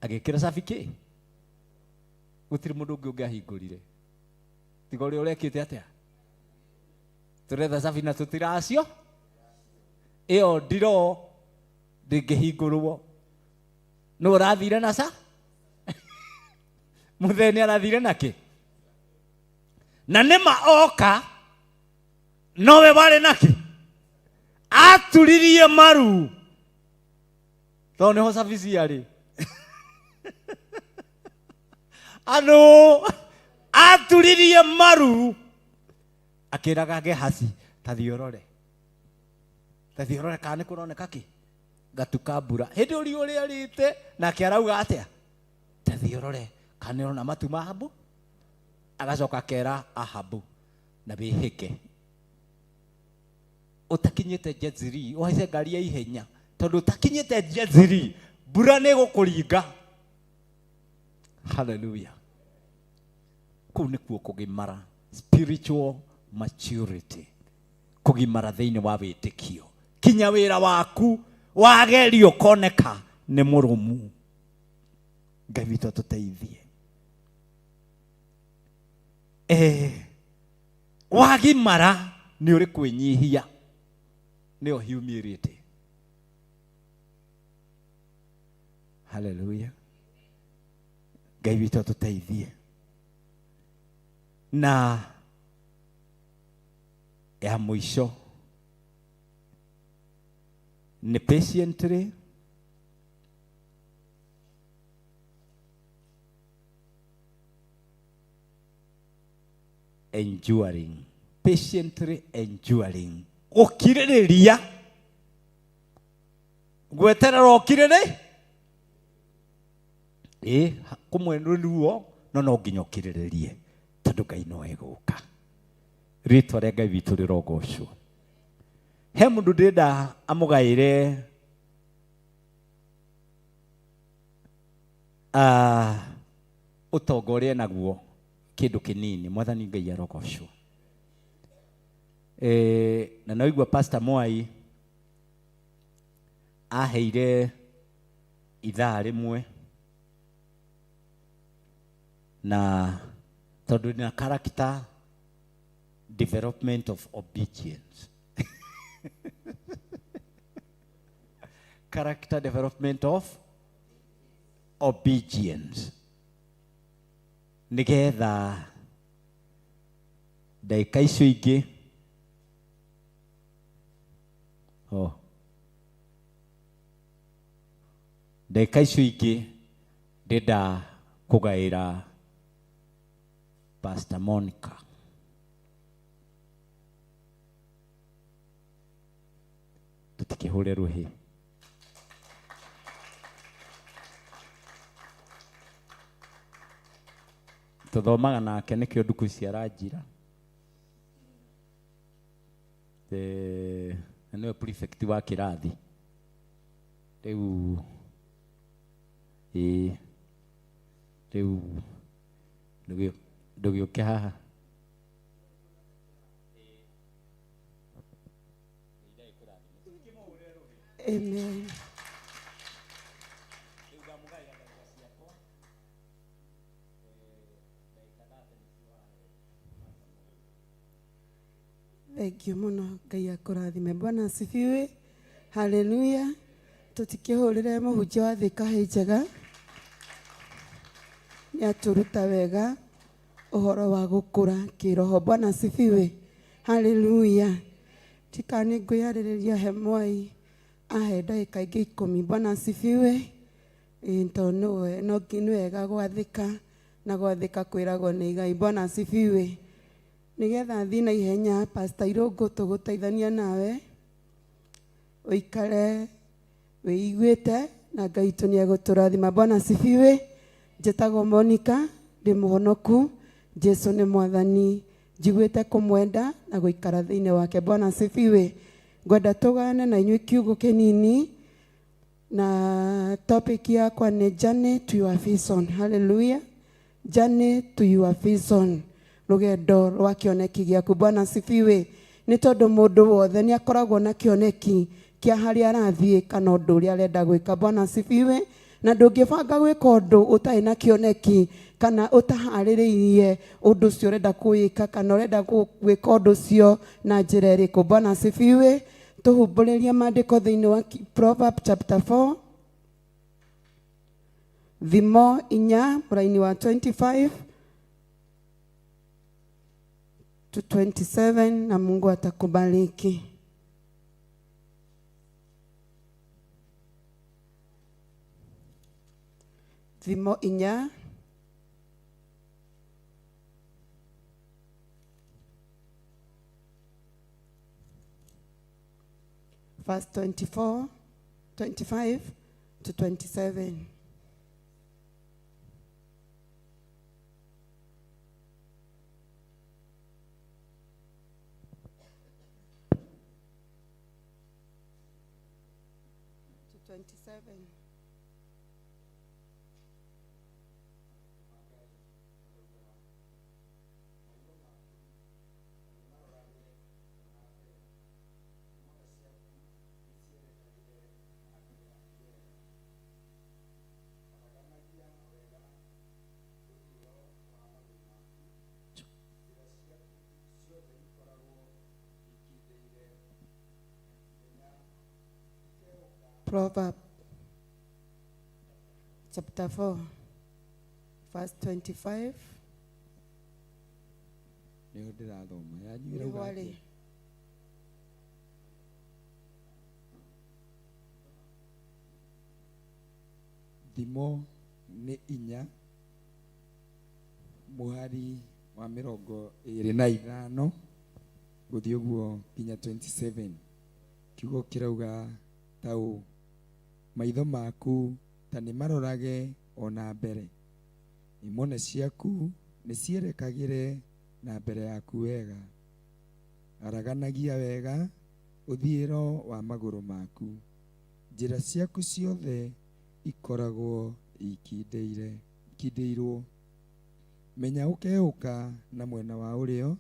agĩkĩra cabi kĩ, gũtirĩ mũndũ ũngĩ ũngĩahingũrire tiga ũrĩa ũrekĩte atĩa. Tũretha cabi na tũtiracio, ĩyo ndiro ndĩngĩhingũrwo. Nũ ũrathire na ca? Mũthee nĩ arathire nakĩ? Na nĩma oka nowe warĩ nakĩ, aturirie maru tondũ nĩho cabi ciarĩ. Andũ aturirie maru akĩraga Gehazi, ta thiĩ ũrore, ta thiĩ ũrore kana nĩ kũroneka kĩ gatuka mbura. Hĩndĩ ũrĩa ũrĩarĩte nake arauga atĩa, ta thiĩ ũrore kana nĩ ũrona matu ma Ahabu. Agacoka akera Ahabu, na wĩhĩke ũtakinyĩte Jezreel, ũhaice ngari ya ihenya tondũ ũtakinyĩte Jezreel mbura nĩ ĩgũkũringa. Hallelujah. Kũu nĩkuo kũgimara, spiritual maturity, kũgimara thĩinĩ wa wĩtĩkio, kinya wĩra waku wagerio koneka nĩ mũrũmu. Ngai witũ atũteithie. Wagimara nĩ ũrĩ kwĩnyihia, nĩyo humility. Hallelujah. Ngai witũ atũteithie. Na ya mũico nĩ patiently enduring, patiently enduring, gũkirĩrĩria, gweterera ũkirĩrĩ ĩ kũmwe nĩ ruo, no no nginya ũkirĩrĩrie tondũ Ngai no egũka. Rĩtwa rĩa Ngai witũ rĩrogocwo. He mũndũ ndĩrenda amũgaĩre ũtonga ũrĩa naguo kĩndũ kĩnini. Mwathani Ngai arogocwo. Na noigua Pastor Mwai aheire ithaa rĩmwe, na tondũ ndĩna character development of obedience. Character development of obedience. Nĩgetha ndagĩka icio ingĩ, oh, ndagĩka icio ingĩ ndĩrenda kũgaĩra Pastor Monica. Tũtikĩhũre rũhĩ. Tũthomaga nake nĩkĩo nduku ici aranjira. Na nĩwe prefect wa kĩrathi. Rĩu ĩĩ rĩu ndũgĩũke haha. Amen. Thank you mũno, Ngai akũrathime. Bwana asifiwe. Haleluya. Tũtikĩhũrĩre mũhunjia wa Thika hĩ njega, nĩ atũruta wega ũhoro wa gũkũra kĩroho. Bwana asifiwe. Haleluya. Tika nĩ ngwĩyarĩrĩria he mwai ahe ndagĩka ingĩ 10. Bwana asifiwe. Ĩĩ, tondũ no nĩ wega gwathĩka na gwathĩka kwĩragwo nĩ Ngai. Bwana asifiwe. Nĩgetha thiĩ na ihenya, Pastor Irũngũ, tũgũteithania nawe ũikare wĩiguĩte na Ngai witũ nĩ egũtũrathima. Bwana asifiwe. Njĩtagwo Monica, ndĩ mũhonoku, Jesu nĩ mwathani, njiguĩte kũmwenda na gũikara thĩinĩ wake. Bwana asifiwe. Ngwenda tũgane na inyuĩ kiugo kĩnini na topic yakwa nĩ journey to your vision. Hallelujah. Journey to your vision, rũgendo rwa kĩoneki gĩaku. Bwana asifiwe. Nĩ tondũ mũndũ wothe nĩ akoragwo na kĩoneki kĩa harĩa arathiĩ kana ũndũ ũrĩa arenda gwĩka. Bwana asifiwe. Na ndũngĩbanga gwĩka ũndũ ũtarĩ na kĩoneki kana ũtaharĩrĩirie ũndũ ũcio ũrenda kũwĩka kana ũrenda gwĩka ũndũ ũcio na njĩra ĩrĩkũ. Bwana asifiwe. Tũhumbũrĩrie maandĩko thĩinĩ wa Proverb chapter 4, Thimo 4 mũraini wa 25 to 27, na Mungu atakubariki. Thimo 4 verse 24, 25 to 27. To 27. Proverb chapter 4, verse 25. Nĩho ndĩrathoma yanyu ĩrauga Nĩho atĩa? rĩ. Thimo nĩ 4 mũhari wa 25 gũthiĩ ũguo nginya 27. Kiugo kĩrauga ta ũũ: maitho maku ta nĩ marorage ona mbere, imone ciaku nĩ cierekagĩre na mbere yaku wega, araganagia wega ũthiĩro wa magũrũ maku, njĩra ciaku ciothe ikoragwo ikindĩirwo. Menya ũkeũka na mwena wa ũrĩo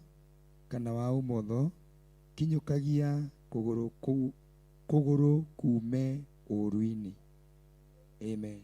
kana wa ũmotho, kinyũkagia kũgũrũ kume ũũru-inĩ. Amen.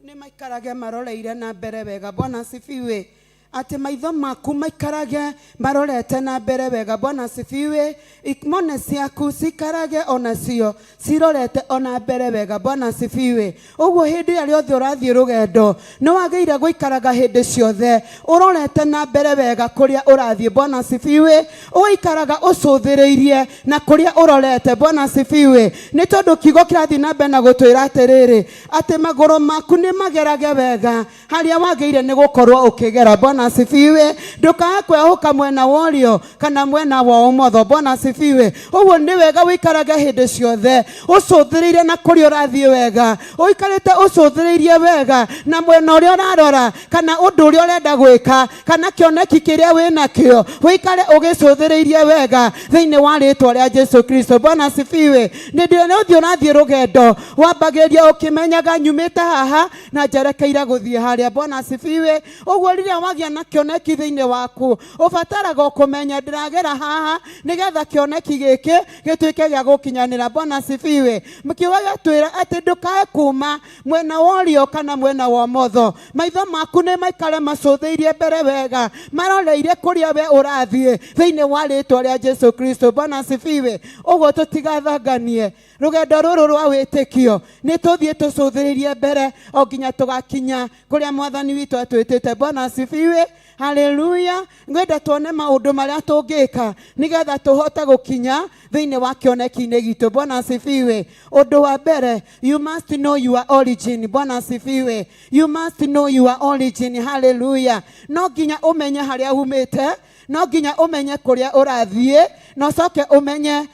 Nĩ maikarage maroreire na mbere wega. Bwana asifiwe. Atĩ maitho maku maikarage marorete na mbere wega. Bwana asifiwe. Imone ciaku cikarage onacio cirorete ona mbere wega. Bwana asifiwe. Ũguo hĩndĩ ĩrĩa rĩothe ũrathiĩ rũgendo nĩ wagĩrĩire gũikaraga hĩndĩ ciothe ũrorete na mbere wega kũrĩa ũrathiĩ. Bwana asifiwe. Ũgaikaraga ũcũthĩrĩirie na kũrĩa ũrorete. Bwana asifiwe. Nĩ tondũ kiugo kĩrathiĩ na mbere na gũtwĩra atĩrĩrĩ, atĩ magũrũ maku nĩ magerage wega harĩa wagĩrĩire nĩ gũkorwo ũkĩgera. Bwana asifiwe. Ndũkae kwehũka mwena wa ũrĩo kana mwena wa ũmotho. Bwana asifiwe. Ũguo nĩ wega ũikarage hĩndĩ ciothe ũcũthĩrĩirie na kũrĩa ũrathiĩ wega, ũikarĩte ũcũthĩrĩirie wega na mwena ũrĩa ũrarora kana ũndũ ũrĩa ũrenda gwĩka kana kĩoneki kĩrĩa wĩnakĩo, ũikare ũgĩcũthĩrĩirie wega thĩinĩ wa rĩtwa rĩa Jesu Kristo. Bwana asifiwe. Nĩ ndĩ ũthiĩ ũrathiĩ rũgendo wambagĩrĩria ũkĩmenyaga nyumĩte haha na njerekeire gũthiĩ harĩa. Bwana asifiwe. Ũguo rĩrĩa wagĩa wagĩa na kĩoneki thĩinĩ waku ũbataraga o kũmenya ndĩragera haha nĩgetha kĩoneki gĩkĩ gĩtuĩke gĩa gũkinyanĩra. Bwana asifiwe. Kiugo gĩatwĩra atĩ ndũkae kuma mwena wa ũrĩo kana mwena wa ũmotho, maitho maku nĩ maikare macũthĩirie mbere wega, maroreire kũrĩa we ũrathiĩ thĩinĩ wa rĩtwa rĩa Jesu Kristo. Bwana asifiwe. Ũguo tũtigathanganie rũgendo rũrũ rwa wĩtĩkio, nĩ tũthiĩ tũcũthĩrĩrie mbere o nginya tũgakinya kũrĩa mwathani witũ atwĩtĩte. Bwana asifiwe. Haleluya. Ngwenda tuone maũndũ marĩa tũngĩka nĩgetha tũhote gũkinya thĩinĩ wa kĩoneki-inĩ gitũ. Bwana asifiwe. Ũndũ wa mbere, you must know your origin. Bwana asifiwe. You must know your origin. Haleluya. No nginya ũmenye harĩa umĩte, no nginya ũmenye kũrĩa ũrathiĩ, na ũcoke ũmenye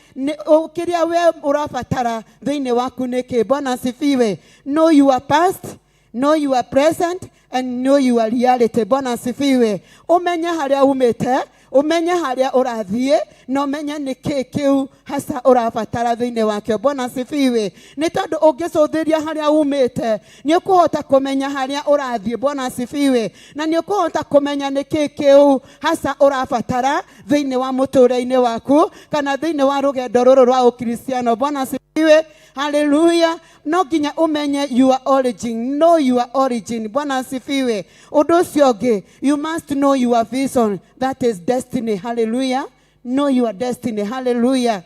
kĩrĩa we ũrabatara thĩinĩ waku nĩkĩ. Bwana asifiwe. Know your past, know your present and know your reality. Bwana asifiwe. Ũmenye harĩa umĩte, ũmenye harĩa ũrathiĩ, na ũmenye nĩ kĩĩ kĩu hasa ũrabatara thĩinĩ wakĩo. Bwana asifiwe. Nĩ tondũ ũngĩcũthĩria harĩa umĩte, nĩ ũkũhota kũmenya harĩa ũrathiĩ. Bwana asifiwe. Na nĩ ũkũhota kũmenya nĩ kĩĩ kĩu hasa ũrabatara thĩinĩ wa mũtũũrĩre-inĩ waku kana thĩinĩ wa rũgendo rũrũ rwa ũkristiano. Bwana asifiwe. Haleluya. No nginya ũmenye your origin. Know your origin. Bwana asifiwe. Ũndũ ũcio ũngĩ, you must know your vision, that is destiny. Haleluya. Know your destiny. Haleluya.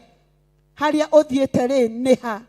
Harĩa ũthiĩte rĩ nĩ ha?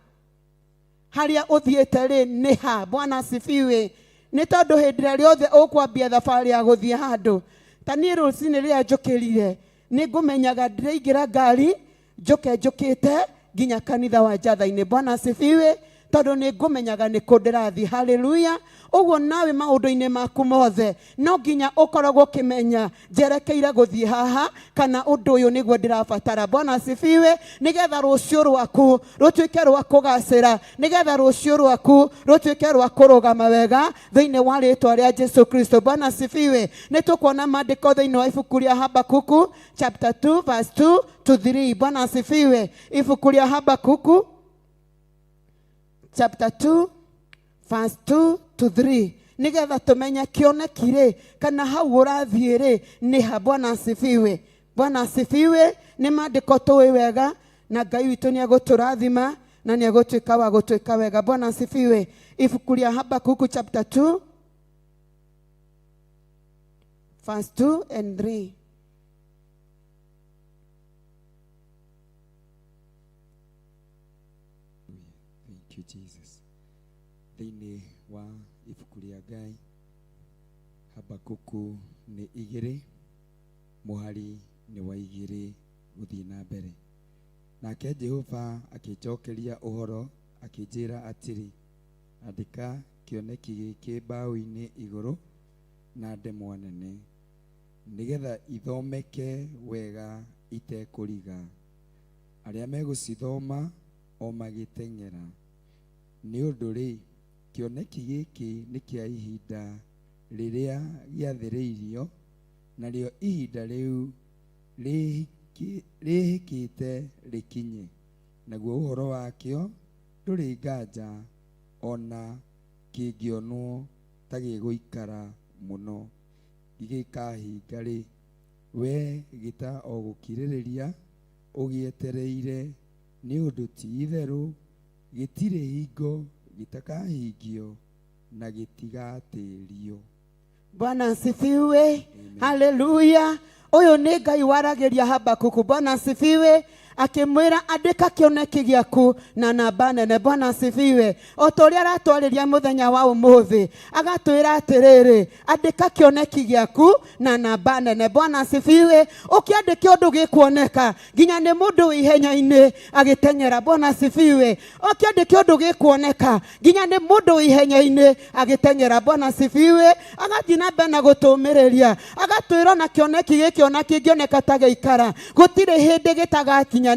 Harĩa ũthiĩte rĩ nĩ ha? Bwana asifiwe. Nĩ tondũ hĩndĩ ĩrĩa rĩothe ũkwambia thabarĩ ya gũthiĩ handũ, ta niĩ rũcinĩ rĩrĩa njũkĩrire, nĩ ngũmenyaga ndĩraingĩra ngari njũke njũkĩte nginya kanitha wa Njatha-inĩ. Bwana asifiwe. Tondũ nĩ ngũmenyaga nĩ kũ ndĩrathiĩ. Haleluya. Ũguo nawe maũndũ-inĩ maku mothe no nginya ũkoragwo ũkĩmenya njerekeire gũthiĩ haha kana ũndũ ũyũ nĩguo ndĩrabatara. Bwana asifiwe. Nĩgetha rũciũ rwaku rũtuĩke rwa kũgacĩra, nĩgetha rũciũ rwaku rũtuĩke rwa kũrũgama wega thĩinĩ wa rĩtwa rĩa Jesu Kristo. Bwana asifiwe. Nĩ tũkuona maandĩko thĩinĩ wa ibuku rĩa Habakuku chapter 2 verse 2 to 3. Bwana asifiwe. Ibuku rĩa Habakuku chapter 2 verse 2 to 3, nigetha tumenye kĩoneki rĩ kana hau ũrathiĩ rĩ nĩ ha. Bwana asifiwe. Bwana asifiwe. Nĩ maandĩko tũĩ wega, na Ngai witũ nĩ egũtũrathima na nĩ egũtuĩka wa gũtuĩka wega. Bwana asifiwe. Ibuku rĩa Habakuku chapter 2 verse 2 and 3. Thank you, Jesus. Thĩinĩ wa ibuku rĩa Ngai, Habakuku nĩ 2, mũhari nĩ wa 2 gũthiĩ na mbere. Nake Jehova akĩnjokeria ũhoro akĩnjĩra atĩrĩ, andĩka kĩoneki gĩkĩ mbaũ-inĩ igũrũ na ndemwa nene, nĩgetha ithomeke wega itekũriga, arĩa megũcithoma o magĩteng'era. Nĩ ũndũ rĩ, kĩoneki gĩkĩ nĩ kĩa ihinda rĩrĩa gĩathĩrĩirio, narĩo ihinda rĩu rĩhĩkĩte rĩkinye, naguo ũhoro wakĩo ndũrĩ nganja, ona kĩngĩonwo ta gĩgũikara mũno gĩgĩkahinga rĩ, we gĩta o gũkirĩrĩria ũgĩetereire, nĩ ũndũ ti itherũ gĩtirĩ hingo gĩtakahingio na gĩtigatĩrio. Bwana asifiwe. Haleluya. Ũyũ nĩ Ngai waragĩria Habakuku. Bwana asifiwe. Akĩmwĩra andĩka kĩoneki gĩaku na namba nene. Bwana asifiwe. O ta ũrĩa aratwarĩria mũthenya wa ũmũthĩ, agatwĩra atĩrĩrĩ, andĩka kĩoneki gĩaku na namba nene. Bwana asifiwe. Ũkĩandĩka ũndũ gĩkuoneka nginya nĩ mũndũ wĩ ihenya-inĩ agĩteng'era. Bwana asifiwe. Ũkĩandĩka ũndũ gĩkuoneka nginya nĩ mũndũ wĩ ihenya-inĩ agĩteng'era. Bwana asifiwe. Agathiĩ na mbere na gũtũmĩrĩria, agatwĩra ona kĩoneki gĩkĩ ona kĩngĩoneka ta gĩikara, gũtirĩ hĩndĩ gĩtagakinyanĩra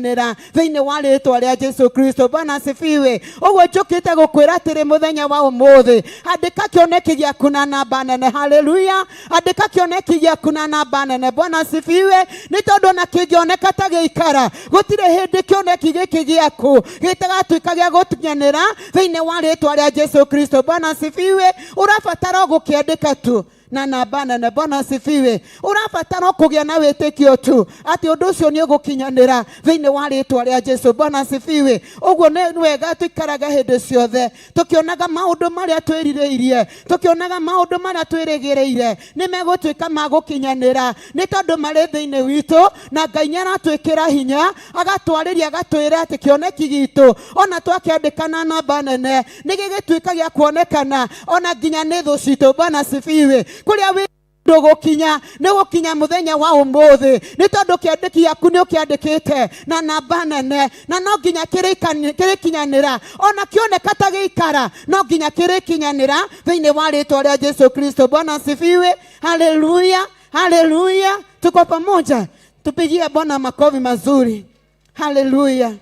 thĩinĩ wa rĩtwa rĩa Jesu Kristo. Bwana asifiwe. Ũguo njũkĩte gũkwĩra atĩrĩ mũthenya wa ũmũthĩ, andĩka kĩoneki gĩaku na namba nene. Haleluya. Andĩka kĩoneki gĩaku na namba nene. Bwana asifiwe. Nĩ tondũ ona kĩngĩoneka ta gĩikara, gũtirĩ hĩndĩ kĩoneki gĩkĩ gĩaku gĩtagatuĩka gĩa gũkinyanĩra thĩinĩ wa rĩtwa rĩa Jesu Kristo. Bwana asifiwe. Ũrabatara o gũkĩandĩka tu. Na namba nene. Bwana asifiwe. Ũrabatara kũgĩa na wĩtĩkio tu atĩ ũndũ ũcio nĩ ũgũkinyanĩra thĩinĩ wa rĩtwa rĩa Jesu. Bwana asifiwe. Ũguo nĩ wega tũikaraga hĩndĩ ciothe tũkĩonaga maũndũ marĩa twĩrirĩirie, tũkĩonaga maũndũ marĩa twĩrĩgĩrĩire nĩ megũtuĩka ma gũkinyanĩra, nĩ tondũ marĩ thĩinĩ witũ, na Ngai nĩ aratwĩkĩra hinya, agatwarĩria, agatwĩra atĩ kĩoneki gitũ ona twakĩandĩka na namba nene nĩ gĩgĩtuĩka gĩa kuonekana ona nginya nĩ thũ citũ. Bwana asifiwe. Kũrĩa wĩ ndũgũkinya nĩ gũkinya mũthenya wa ũmũthĩ, nĩ tondũ kĩandĩki gĩaku nĩ ũkĩandĩkĩte na namba nene, na no nginya kĩrĩkinyanĩra, ona kĩoneka ta gĩikara, no nginya kĩrĩkinyanĩra thĩinĩ wa rĩtwa rĩa Jesu Kristo. Bwana asifiwe. Haleluya, haleluya. Tuko pamoja, tupigie Bwana makofi mazuri. Haleluya.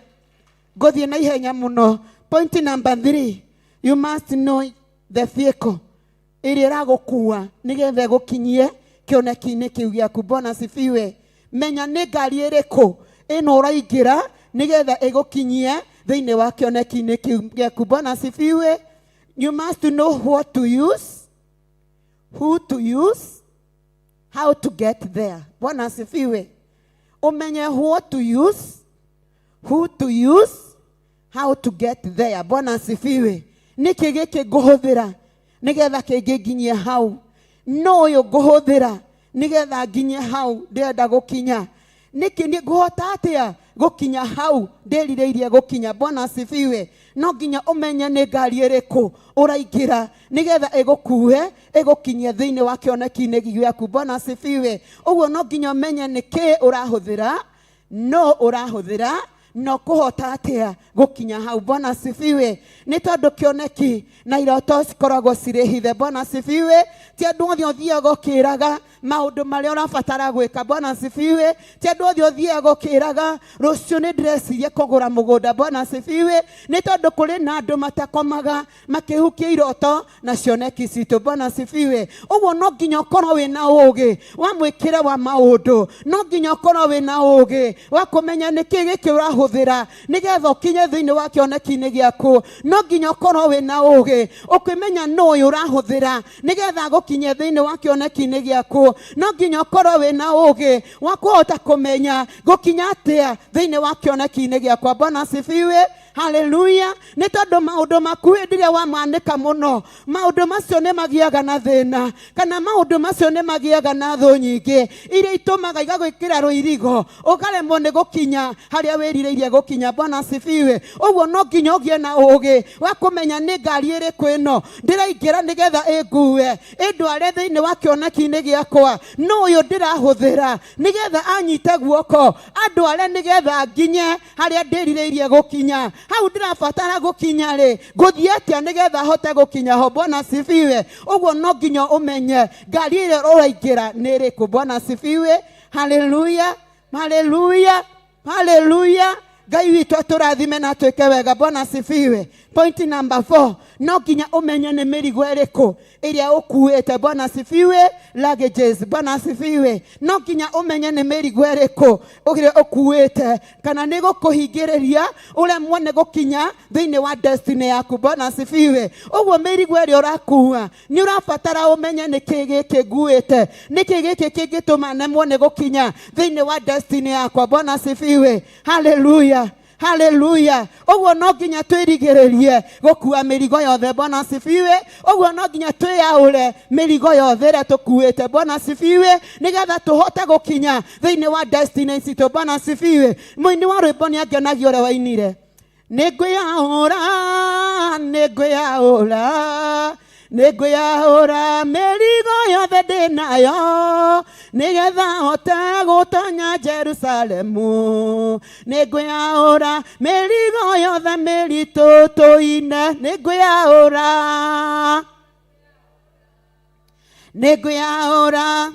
Ngũthiĩ na ihenya mũno. Point number 3, you must know the vehicle ĩrĩa ĩragũkua nĩgetha ĩgũkinyie kĩoneki-inĩ kĩu gĩaku. Bwana asifiwe. Menya nĩ ngari ĩrĩkũ ĩno ũraingĩra nĩgetha ĩgũkinyie thĩinĩ wa kĩoneki-inĩ kĩu gĩaku. Bwana asifiwe. You must know what to use, who to use, how to get there. Bwana asifiwe. Umenye what to use, who to use, how to get there. Bwana asifiwe. Nĩkĩ gĩkĩ ngũhũthĩra nĩgetha kĩngĩnginyie hau? No ũyũ ngũhũthĩra nĩgetha nginye hau ndĩrenda gũkinya? Nĩkĩ nĩ ngũhota atĩa gũkinya hau ndĩrirĩirie gũkinya? Bwana asifiwe. No nginya ũmenye nĩ ngari ĩrĩkũ ũraingĩra nĩgetha ĩgũkue ĩgũkinyie thĩinĩ wa kĩoneki-inĩ gĩaku. Bwana asifiwe. Ũguo no nginya ũmenye nĩ kĩ ũrahũthĩra, no ũrahũthĩra no kũhota atĩa gũkinya hau. Bwana asifiwe. Nĩ tondũ kĩoneki na iroto cikoragwo cirĩ hithe. Bwana asifiwe. Ti andũ othe ũthiaga ũkĩraga maũndũ marĩa ũrabatara gwĩka. Bwana asifiwe. Ti andũ othe ũthiaga ũkĩraga rũciũ nĩ ndĩreciria kũgũra mũgũnda. Bwana asifiwe. Nĩ tondũ kũrĩ na andũ matakomaga makĩhukia iroto na cioneki citũ. Bwana asifiwe. Ũguo no nginya ũkorwo wĩna ũgĩ wa mwĩkĩre wa maũndũ, no nginya ũkorwo wĩna ũgĩ wa kũmenya nĩkĩ gĩkĩ ũrahũthĩra nĩgetha ũkinye thĩinĩ wa kĩoneki-inĩ gĩaku. No nginya ũkorwo wĩna ũgĩ ũkĩmenya nũ ũyũ ũrahũthĩra nĩgetha agũkinye thĩinĩ wa kĩoneki-inĩ gĩaku. No nginya ũkorwo wĩna ũgĩ wa kũhota kũmenya gũkinya atĩa thĩinĩ wa kĩoneki-inĩ gĩakwa. Bwana asifiwe. Haleluya. Nĩ tondũ maũndũ maku hĩndĩ ĩrĩa wamanĩka mũno, maũndũ macio nĩ magĩaga na thĩna, kana maũndũ macio nĩ magĩaga na thũ nyingĩ iria itũmaga igagwĩkĩra rũirigo, ũkaremwo nĩ gũkinya harĩa wĩrirĩirie gũkinya. Bwana asifiwe. Ũguo no nginya ũgĩe na ũgĩ wa kũmenya nĩ ngari ĩrĩkũ ĩno ndĩraingĩra nĩgetha ĩngue ĩndware thĩinĩ wa kĩoneki-inĩ gĩakwa. No ũyũ ndĩrahũthĩra nĩgetha anyite guoko andware nĩgetha nginye harĩa ndĩrirĩirie gũkinya. Hau ndĩrabatara gũkinya rĩ, ngũthiĩ atĩa nĩgetha hote gũkinya ho? Bwana asifiwe. Ũguo no nginya ũmenye ngari ĩrĩa ũraingĩra nĩ ĩrĩkũ. Bwana asifiwe. Haleluya, haleluya, haleluya. Ngai witũ atũrathime na atwĩke wega. Bwana asifiwe. Point number 4, no nginya ũmenye nĩ mĩrigo ĩrĩkũ ĩrĩa ũkuĩte. Bwana asifiwe. Luggages. Bwana asifiwe. No nginya ũmenye nĩ mĩrigo ĩrĩkũ ĩrĩa ũkuĩte, kana nĩ gũkũhingĩrĩria ũremwo nĩ gũkinya thĩinĩ wa destiny yaku. Bwana asifiwe. Ũguo mĩrigo ĩrĩa ũrakua nĩ ũrabatara ũmenye nĩ kĩ gĩkĩ nguĩte, nĩ kĩ gĩkĩ kĩngĩtũma nemwo nĩ gũkinya thĩinĩ wa destiny yakwa. Bwana asifiwe. Haleluya, haleluya. Ũguo no nginya twĩrigĩrĩrie gũkua mĩrigo yothe. Bwana asifiwe. Ũguo no nginya twĩyaũre mĩrigo yothe ĩrĩa tũkuĩte. Bwana asifiwe. Nĩgetha tũhote gũkinya thĩinĩ wa destiny citũ. Bwana asifiwe. Mũini wa rwĩmbo nĩ angenagia ũrĩa wainire, nĩ ngwĩyaũra, nĩ ngwĩyaũra, nĩ ngwĩyaũra mĩrigo yothe ndĩnayo nĩgetha hote gũtonya Jerusalemu. Nĩ ngwĩyaũra mĩrigo yothe mĩritũ tũine, nĩ ngwĩyaũra, nĩ ngwĩyaũra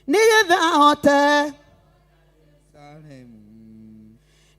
nĩgetha hote,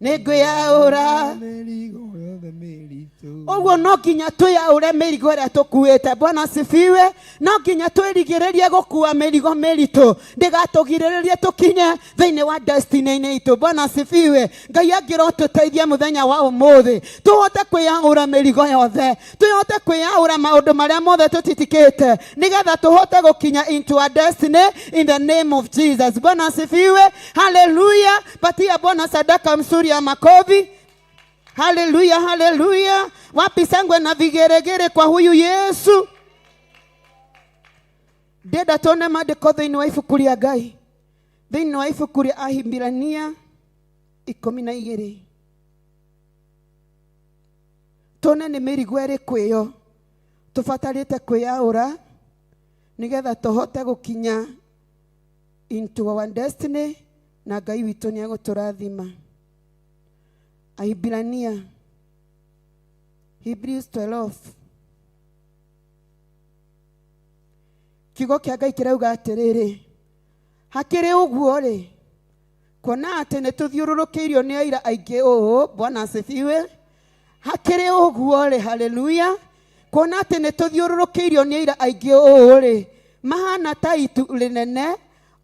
nĩ ngwĩyaũra. Mĩrigo yothe mĩritũ. Ũguo no nginya twĩyaũre mĩrigo ĩrĩa tũkuĩte. Bwana asifiwe. No nginya twĩrigĩrĩrie gũkua mĩrigo mĩritũ ndĩgatũgirĩrĩrie tũkinye thĩinĩ wa destiny-inĩ itũ. Bwana asifiwe. Ngai angĩrotũteithia mũthenya wa ũmũthĩ tũhote kwĩyaũra mĩrigo yothe, tũhote kwĩyaũra maũndũ marĩa mothe tũtitikĩte, nĩgetha tũhote gũkinya into our destiny in the name of Jesus. Bwana asifiwe. Haleluya. Patia Bwana sadaka mzuri ya makofi. Haleluya, haleluya. Wapi sangwe na vigeregere kwa huyu Yesu? Ndĩrenda tuone maandĩko thĩinĩ wa ibuku rĩa Ngai, thĩinĩ wa ibuku rĩa Ahibirania 12, tuone nĩ mĩrigo ĩrĩkũ ĩyo tũbatarĩte kwĩyaũra nĩgetha tũhote gũkinya into our destiny, na Ngai witũ nĩ egũtũrathima. Ahibirania, Hebrews 12, kiugo kĩa Ngai kĩrauga atĩrĩrĩ, hakĩrĩ ũguo rĩ, kuona atĩ nĩ tũthiũrũrũkĩirio nĩ aira aingĩ ũũ. Bwana asifiwe. Hakĩrĩ ũguo rĩ, haleluya, kuona atĩ nĩ tũthiũrũrũkĩirio nĩ aira aingĩ ũũ rĩ, mahana ta itu rĩnene,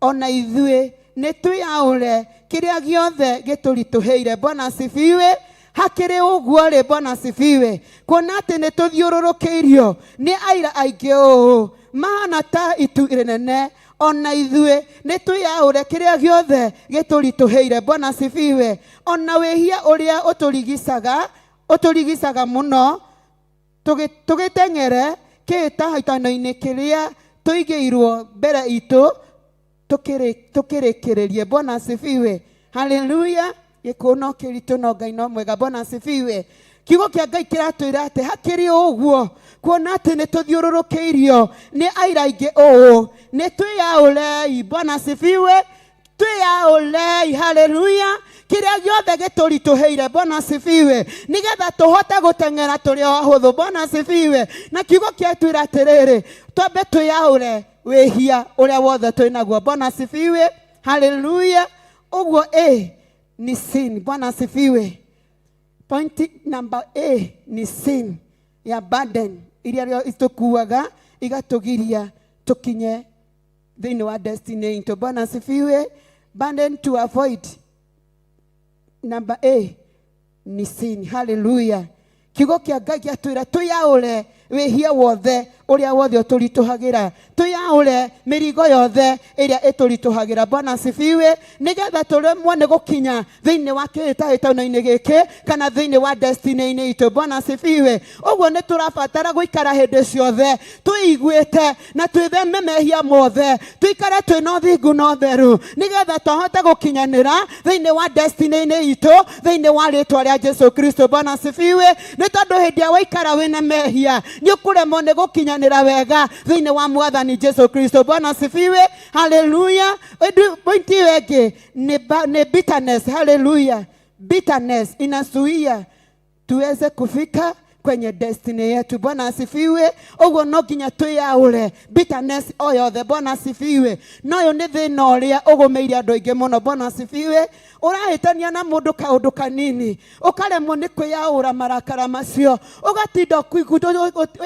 ona ithuĩ nĩ twĩyaũre kĩrĩa gĩothe gĩtũritũhĩire. Bwana asifiwe. Hakĩrĩ ũguo rĩ, Bwana asifiwe, kuona atĩ nĩ tũthiũrũrũkĩirio nĩ aira aingĩ ũũ mahana ta itu rĩnene, ona ithuĩ nĩ twĩyaũre kĩrĩa gĩothe gĩtũritũhĩire. Bwana asifiwe. Ona wĩhia ũrĩa ũtũrigicaga mũno, tũgĩteng'ere kĩhĩtahĩtano-inĩ kĩrĩa tũigĩirwo mbere itũ, tũkĩrĩkĩrĩrie. Bwana asifiwe. Haleluya. Gĩkũũ no kĩritũ, no Ngai no mwega. Bwana asifiwe. Kiugo kĩa Ngai kĩratwĩra atĩ hakĩrĩ ũguo, kuona atĩ nĩ tũthiũrũrũkĩirio nĩ aira aingĩ ũũ, nĩ twĩyaũrei. Bwana asifiwe. Twĩyaũrei. Haleluya. Kĩrĩa gĩothe gĩtũritũhĩire. Bwana asifiwe. Nĩgetha tũhote gũteng'era tũrĩ o ahũthũ. Bwana asifiwe. Na kiugo kĩatwĩra atĩrĩrĩ, twambe twĩyaũre wĩhia ũrĩa wothe twĩnaguo. Bwana asifiwe. Haleluya. Ũguo A ni sin. Bwana asifiwe. Point number A ni sin ya burden iria itũkuaga igatũgiria tũkinye thĩinĩ wa destiny itũ. Bwana asifiwe. Burden to avoid, number A ni sin. Haleluya. Kiugo kĩa Ngai gĩatwĩra twĩyaũre wĩhia wothe ũrĩa wothe ũtũritũhagĩra, twĩyaũre mĩrigo yothe ĩrĩa ĩtũritũhagĩra. Bwana asifiwe. Nĩgetha tũremwo nĩ gũkinya thĩinĩ wa kĩhĩtahĩtano-inĩ gĩkĩ kana thĩinĩ wa destiny-inĩ itũ. Bwana asifiwe. Ũguo nĩ tũrabatara gũikara hĩndĩ ciothe twĩiguĩte na twĩtheme mehia mothe, tũikare twĩna ũthingu na ũtheru, nĩgetha tũhote gũkinyanĩra thĩinĩ wa destiny-inĩ itũ, thĩinĩ wa rĩtwa rĩa Jesu Kristo. Bwana asifiwe. Nĩ tondũ hĩndĩ ĩrĩa waikara wĩna mehia, nĩ ũkũremwo nĩ gũkinyanĩra wega thĩinĩ wa Mwathani Jesu Kristo. Bwana asifiwe. Haleluya. Point ĩyo ĩngĩ nĩ bitterness. Haleluya. Bitterness inazuia tuweze kufika kwenye destiny yetu. Bwana asifiwe. Ũguo no nginya twĩyaũre bitterness o yothe. Bwana asifiwe. No ũyũ nĩ thĩna ũrĩa ũgũmĩire andũ aingĩ mũno. Bwana asifiwe. Ũrahĩtania na mũndũ kaũndũ kanini, ũkaremwo nĩ kwĩyaũra marakara macio, ũgatinda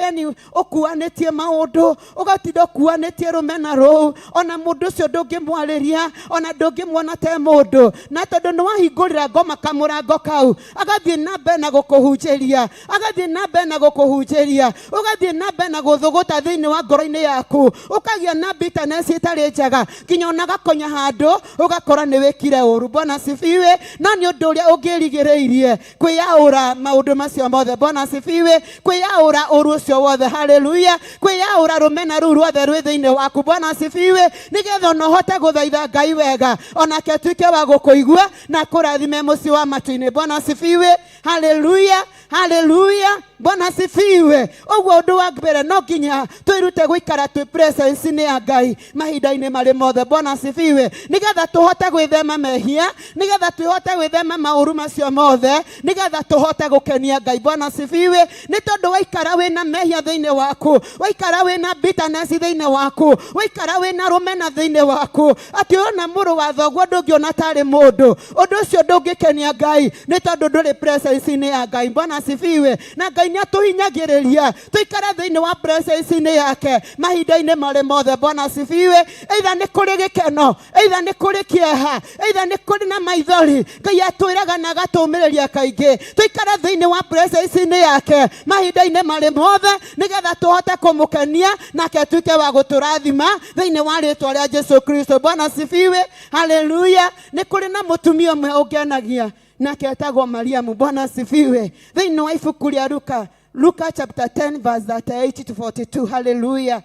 yani ũkuanĩtie maũndũ, ũgatinda ũkuanĩtie rũmena rũu, ona mũndũ ũcio ndũngĩmwarĩria, ona ndũngĩmuona te mũndũ, na tondũ nĩ wahingũrĩra ngoma kamũrango kau, agathiĩ na mbere na gũkũhunjĩria, agathiĩ na mbere na gũkũhunjĩria, ũgathiĩ na mbere na gũthũgũta thĩinĩ wa ngoro-inĩ yaku, ũkagĩa na bitterness ĩtarĩ njega, nginya ona gakonya handũ ũgakora nĩ wĩkire ũru. Bwana asifiwe. No nĩ ũndũ ũrĩa ũngĩrigĩrĩirie kwĩyaũra maũndũ macio mothe. Bwana asifiwe. Kwĩyaũra ũru ũcio wothe. Haleluya. Kwĩyaũra rũmena rũu ruothe rwĩ thĩinĩ waku. Bwana asifiwe. Nĩgetha ona ũhote gũthaitha Ngai wega, onake atuĩke wa gũkũigua na akũrathime mũciĩ wa matu-inĩ. Bwana asifiwe. Haleluya. Haleluya. Bwana asifiwe. Ũguo ũndũ wa mbere no nginya twĩrute gũikara twĩ presence-inĩ ya Ngai mahinda-inĩ marĩ mothe. Bwana asifiwe. Nĩgetha tũhote gwĩthema mehia, nĩgetha tũhote gwĩthema maũru macio mothe, nĩgetha tũhote gũkenia Ngai. Bwana asifiwe. Nĩ tondũ waikara wĩna mehia thĩinĩ waku, waikara wĩna bitterness thĩinĩ waku, waikara wĩna rũmena thĩinĩ waku, atĩ ona mũrũ wa thoguo ndũngĩona tarĩ mũndũ, ũndũ ũcio ndũngĩkenia Ngai, nĩ tondũ ndũrĩ presence-inĩ ya Ngai. Bwana asifiwe. Na Ngai Ngai nĩ atũhinyagĩrĩria tũikare thĩinĩ wa presence-inĩ yake mahinda-inĩ marĩ mothe. Bwana asifiwe. Either nĩ kũrĩ gĩkeno, either nĩ kũrĩ kĩeha, either nĩ kũrĩ na maithori, Ngai atwĩraga na agatũmĩrĩria kaingĩ tũikare thĩinĩ wa presence-inĩ yake mahinda-inĩ marĩ mothe, nĩgetha tũhote kũmũkenia nake atuĩke wa gũtũrathima thĩinĩ wa rĩtwa rĩa Jesu Kristo. Bwana asifiwe. Haleluya. Nĩ kũrĩ na mũtumia ũmwe ũngenagia nake etagwo Mariamu. Bwana asifiwe. Thĩinĩ wa ibuku rĩa Luka, Luka chapter 10 verse 38 to 42. Haleluya.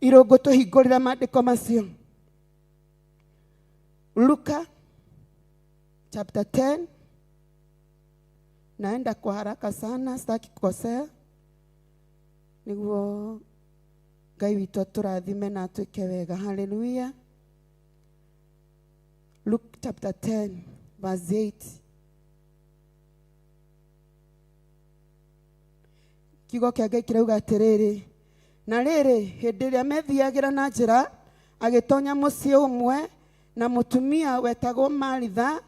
Irũngũ tũhingũrĩre maandĩko macio. Luka chapter 10. Naenda kwa haraka sana, sitaki kukosea. Niguo Ngai witũ atũrathime na atwĩke wega. Haleluya. Luke chapter 10 verse 8. Kiugo kĩa Ngai kĩrauga atĩrĩrĩ, na rĩrĩ, hĩndĩ ĩrĩa methiagĩra na njĩra, agĩtonya mũciĩ ũmwe, na mũtumia wetagwo Maritha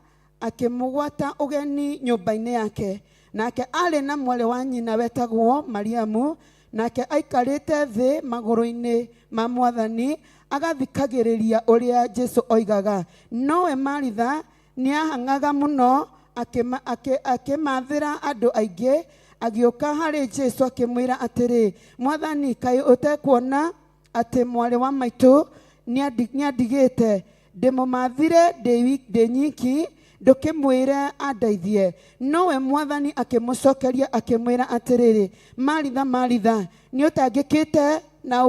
akĩmũgwata ũgeni nyũmba-inĩ yake. Nake aarĩ na mwarĩ wa nyina wetagwo Mariamu, nake aikarĩte thĩ magũrũ-inĩ ma Mwathani, agathikagĩrĩria ũrĩa Jesu oigaga. Nowe Maritha nĩahang'aga mũno akĩmathĩra andũ aingĩ, agĩũka harĩ Jesu akĩmwĩra atĩrĩ, Mwathani, kaĩ ũtekuona atĩ mwarĩ wa maitũ nĩandigĩte ndĩmũmathire ndĩ nyiki, ndũkĩmwĩre andeithie? Nowe Mwathani akĩmũcokeria akĩmwĩra atĩrĩrĩ, Maritha, Maritha, nĩũtangĩkĩte na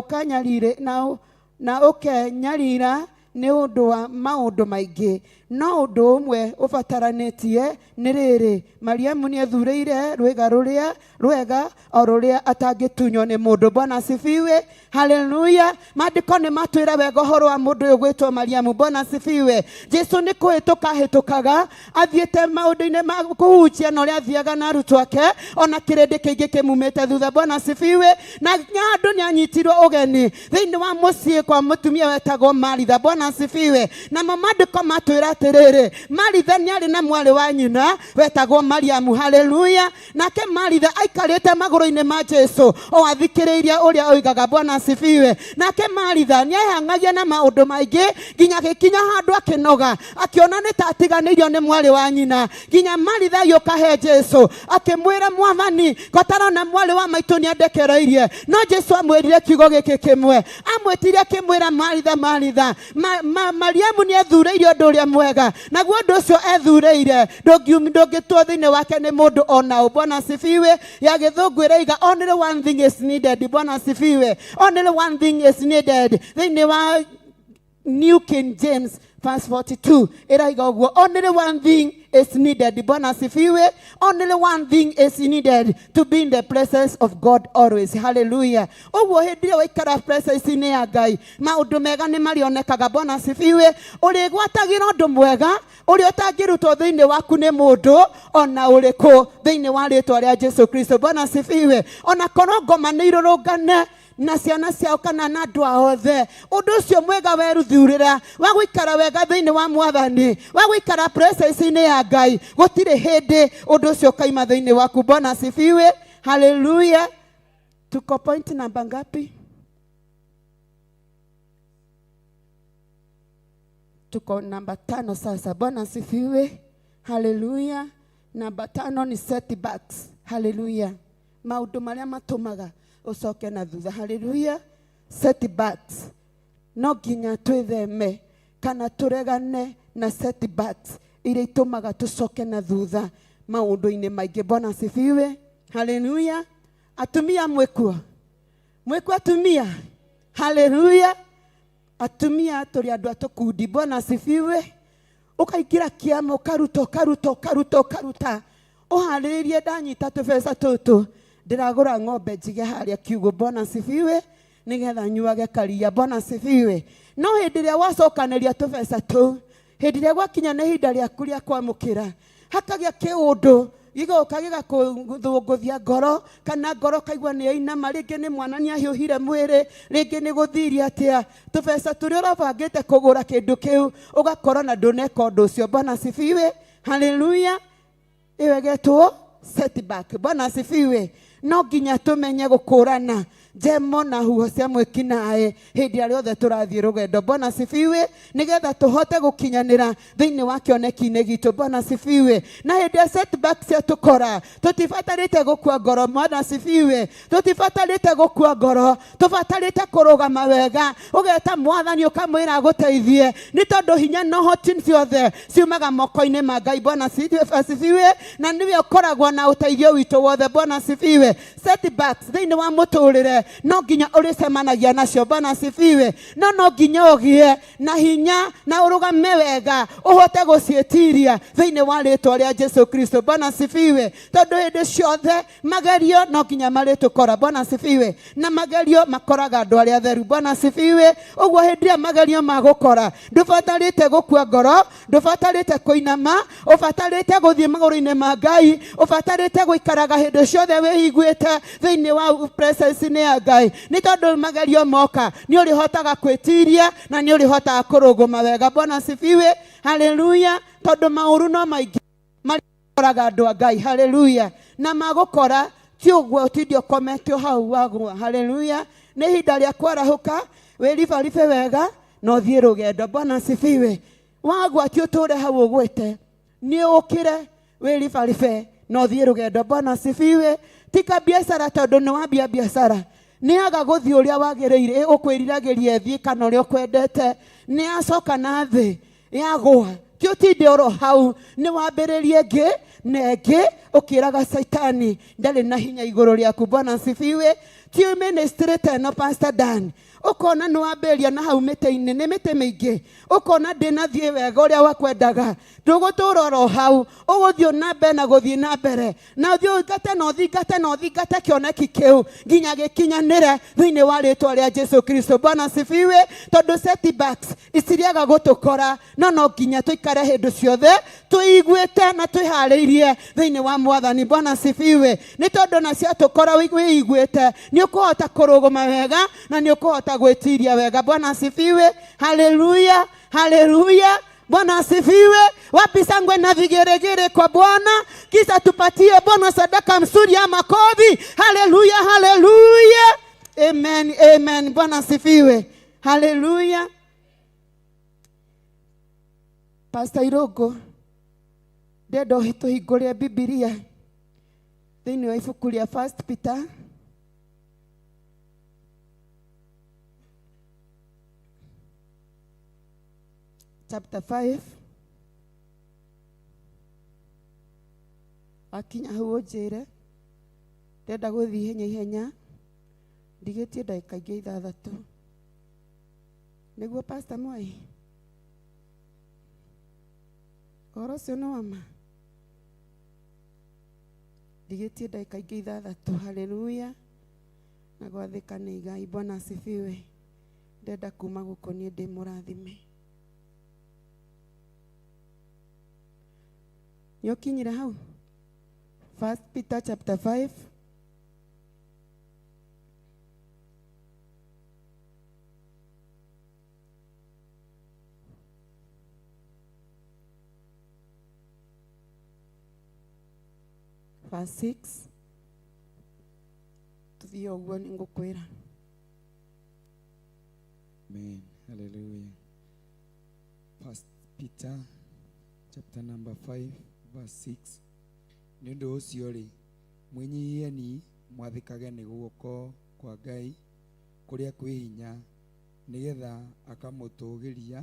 ũkenyarira nĩ ũndũ wa maũndũ maingĩ, no ũndũ ũmwe ũbataranĩtie nĩ rĩrĩ, Mariamu nĩethurĩire rwĩga rũrĩa rwega, o rũrĩa atangĩtunywo nĩ mũndũ. Bwana asifiwe. Haleluya. Maandĩko nĩ matwĩra wega ũhoro wa mũndũ ũyũ gwĩtwo Mariamu. Bwana asifiwe. Jesu nĩ kũhĩtũka ahĩtũkaga athiĩte maũndũ-inĩ ma kũhunjia na ũrĩa athiaga na arutwo ake, ona kĩrĩndĩ kĩingĩ kĩmumĩte thutha. Bwana asifiwe. Na handũ nĩ anyitirwo ũgeni thĩinĩ wa mũciĩ kwa mũtumia wetagwo Maritha. Bwana asifiwe. Namo maandĩko matwĩra atĩrĩrĩ, Maritha nĩ arĩ na mwarĩ wa nyina wetagwo Mariamu. Haleluya. Nake Maritha aikarĩte magũrũ-inĩ ma Jesu o athikĩrĩirie ũrĩa oigaga. Bwana asifiwe. Nake Maritha nĩ ehang'agia na maũndũ maingĩ nginya agĩkinya handũ akĩnoga, akĩona nĩ ta atiganĩirio nĩ mwarĩ wa nyina. Nginya Maritha agĩũka he Jesu akĩmwĩra, Mwathani, kotarona mwarĩ wa maitũ nĩ andekereirie. No Jesu amwĩrire kiugo gĩkĩ kĩmwe, amwĩtire akĩmwĩra, Maritha, Maritha, Mariamu nĩ ethurĩire ũndũ ũrĩa mwega, naguo ũndũ ũcio ethurĩire ndũngĩtuo thĩinĩ wake nĩ mũndũ ona ũ. Bwana asifiwe. Ya gĩthũngũ ĩraiga only one thing is needed. Bwana asifiwe. Only one thing is needed. Thĩinĩ wa New King James verse 42 ĩraiga ũguo, only one thing is needed. Bwana asifiwe. Only one thing is needed, to be in the presence of God always. Hallelujah. Ũguo hĩndĩ ĩrĩa waikara presence-inĩ ya Ngai, maũndũ mega nĩ marĩonekaga. Bwana asifiwe. Ũrĩgwatagĩra ũndũ mwega ũrĩa ũtangĩrutwo thĩinĩ waku nĩ mũndũ ona ũrĩkũ, thĩinĩ wa rĩtwa rĩa Jesu Kristo. Bwana asifiwe. Ona korwo ngoma nĩ irũrũngane na ciana ciao kana na andũ ao othe, ũndũ ũcio mwega weruthurĩra wa gũikara wega thĩinĩ wa Mwathani, wa gũikara presence-inĩ ya Ngai, gũtirĩ hĩndĩ ũndũ ũcio ũkaima thĩinĩ waku. Bwana asifiwe. Haleluya. Tuko point namba ngapi? Tuko namba 5 sasa. Bwana asifiwe. Haleluya. Namba 5 ni setbacks. Haleluya. Maũndũ marĩa matũmaga ũcoke na thutha. Haleluya. Setbacks. No nginya twĩtheme kana tũregane na setbacks iria itũmaga tũcoke na thutha maũndũ-inĩ maingĩ. Bwana asifiwe. Haleluya. Atumia mwĩkuo? Mwĩkuo atumia? Haleluya. Atumia tũrĩ andũ a tũkundi. Bwana asifiwe. Ũkaingĩra kĩama, ũkaruta, ũkaruta, ũkaruta, ũkaruta, ũharĩrĩrie ndanyita tũbeca tũtũ ndĩragũra ng'ombe njige harĩa kiugũ. Bwana asifiwe. Nĩgetha nyuage karia. Bwana asifiwe. No hĩndĩ ĩrĩa wacokanĩria tũbeca tũu, hĩndĩ ĩrĩa gwakinya nĩ ihinda rĩaku rĩa kwamũkĩra, hakagĩa kĩũndũ gĩgoka gĩgakũthũngũthia ngoro, kana ngoro kaigua nĩ yainama, rĩngĩ nĩ mwana nĩ ahiũhire mwĩrĩ, rĩngĩ nĩ gũthirie atĩa, tũbeca tũrĩa ũrabangĩte kũgũra kĩndũ kĩu ũgakora na ndũneka ũndũ ũcio. Bwana asifiwe. Haleluya. Ĩyo ĩgetwo setback. Bwana asifiwe. No nginya tũmenye gũkũrana njemo na huho cia mwĩkinaĩ hĩndĩ ĩrĩa yothe tũrathiĩ rũgendo. Bwana sifiwe. Nĩgetha tũhote gũkinyanĩra thĩinĩ wa kĩoneki-inĩ gitũ. Bwana sifiwe. Na hĩndĩ ya setback ciatũkora tũtibatarĩte gũkua ngoro. Bwana sifiwe. Tũtibatarĩte gũkua ngoro, tũbatarĩte kũrũgama wega, ũgeta mwathani ũkamwĩra agũteithie, nĩ tondũ hinya na ũhoti ciothe ciumaga moko-inĩ ma Ngai. Bwana asifiwe. Na nĩwe ũkoragwo na ũteithio witũ wothe. Bwana asifiwe. Setbacks thĩinĩ wa mũtũrĩre no nginya ũrĩcemanagia nacio. Bwana asifiwe. No no nginya ũgĩe na hinya na ũrũgame wega ũhote gũciĩtiria thĩinĩ wa rĩtwa rĩa Jesu Kristo. Bwana asifiwe. Tondũ hĩndĩ ciothe magerio no nginya marĩtũkora. Bwana asifiwe. Na magerio makoraga andũ arĩa atheru. Bwana asifiwe. Ũguo hĩndĩ ĩrĩa magerio magũkora ndũbatarĩte gũkua ngoro, ndũbatarĩte kũinama, ũbatarĩte gũthiĩ magũrũ-inĩ ma Ngai, ũbatarĩte gũikaraga hĩndĩ ciothe wĩiguĩte thĩinĩ wa presence-inĩ ya Ngai, nĩ tondũ magerio moka nĩ ũrĩhotaga kwĩtiria na nĩ ũrĩhotaga kũrũgama wega. Bwana asifiwe. Haleluya. Tondũ maũru no maingĩ marĩkoraga andũ a Ngai. Haleluya. Na magũkora ti ũguo ũtinde ũkomete o hau wagũa. Haleluya. Nĩ ihinda rĩa kwarahũka, wĩribaribe wega na ũthiĩ rũgendo. Bwana asifiwe. Wagwa ti ũtũre hau ũgwĩte, nĩ ũkĩre wĩribaribe na ũthiĩ rũgendo. Bwana asifiwe. Tika biacara tondũ nĩ wambia biacara nĩ aga gũthiĩ ũrĩa wagĩrĩire, ũkwĩriragĩria ĩthiĩ kana ũrĩa ũkwendete, nĩ acoka na thĩ yagũa, ti ũtinde oro hau, nĩ wambĩrĩrie ĩngĩ na ĩngĩ ũkĩraga Caitani ndarĩ na hinya igũrũ rĩaku. Bwana asifiwe. Ti ministry ta ĩno Pastor Dan, ũkona nĩ wambĩrĩria na hau mĩtĩ-inĩ, nĩ mĩtĩ mĩingĩ, ũkona ndĩnathiĩ wega ũrĩa wakwendaga, ndũgũtũra oro hau, ũgũthiĩ na mbere na gũthiĩ na mbere, na ũthiĩ ũthingate na ũthingate na ũthingate kĩoneki kĩu nginya gĩkinyanĩre thĩinĩ wa rĩtwa rĩa Jesu Kristo. Bwana asifiwe. Tondũ setbacks itiriaga gũtũkora, no no nginya tũikare hĩndĩ ciothe twĩiguĩte na twĩharĩirie thĩinĩ wa mwathani. Bwana asifiwe. Nĩ tondũ na ciatũkora wĩiguĩte nĩ ũkũhota kũrũgama wega na nĩ ũkũhota gwĩtiria wega. Bwana asifiwe. Haleluya, haleluya. Bwana asifiwe. Wapi sangwe na vigeregere kwa Bwana, kisha tupatie Bwana sadaka mzuri ya makofi. Haleluya, haleluya. Amen, amen. Bwana asifiwe. Haleluya. Pastor Irogo, ndenda tũhingũre Bibilia thĩinĩ wa ibuku rĩa First Peter chapter 5. Wakinya hau ũnjĩre, ndenda gũthiĩ ihenya ihenya, ndigĩtie ndagĩka ingĩ ithathatũ nĩguo. Pastor Mwai, ũhoro ũcio nĩ wama, ndigĩtie ndagĩka ingĩ ithathatũ. Haleluya. Na gwathĩka nĩ igai. Bwana asifiwe. Ndenda kuma gũkũ niĩ ndĩ mũrathime. Nĩ ũkinyire hau First Peter chapter 5? Verse 6 tuthiĩ ũguo nĩ ngũkwĩra. Amen. Hallelujah. First Peter chapter number 5 verse 6. Nĩ ũndũ ũcio rĩ, mwĩnyihieni mwathĩkage nĩ guoko kwa Ngai kũrĩa kwĩ hinya, nĩgetha akamũtũũgĩria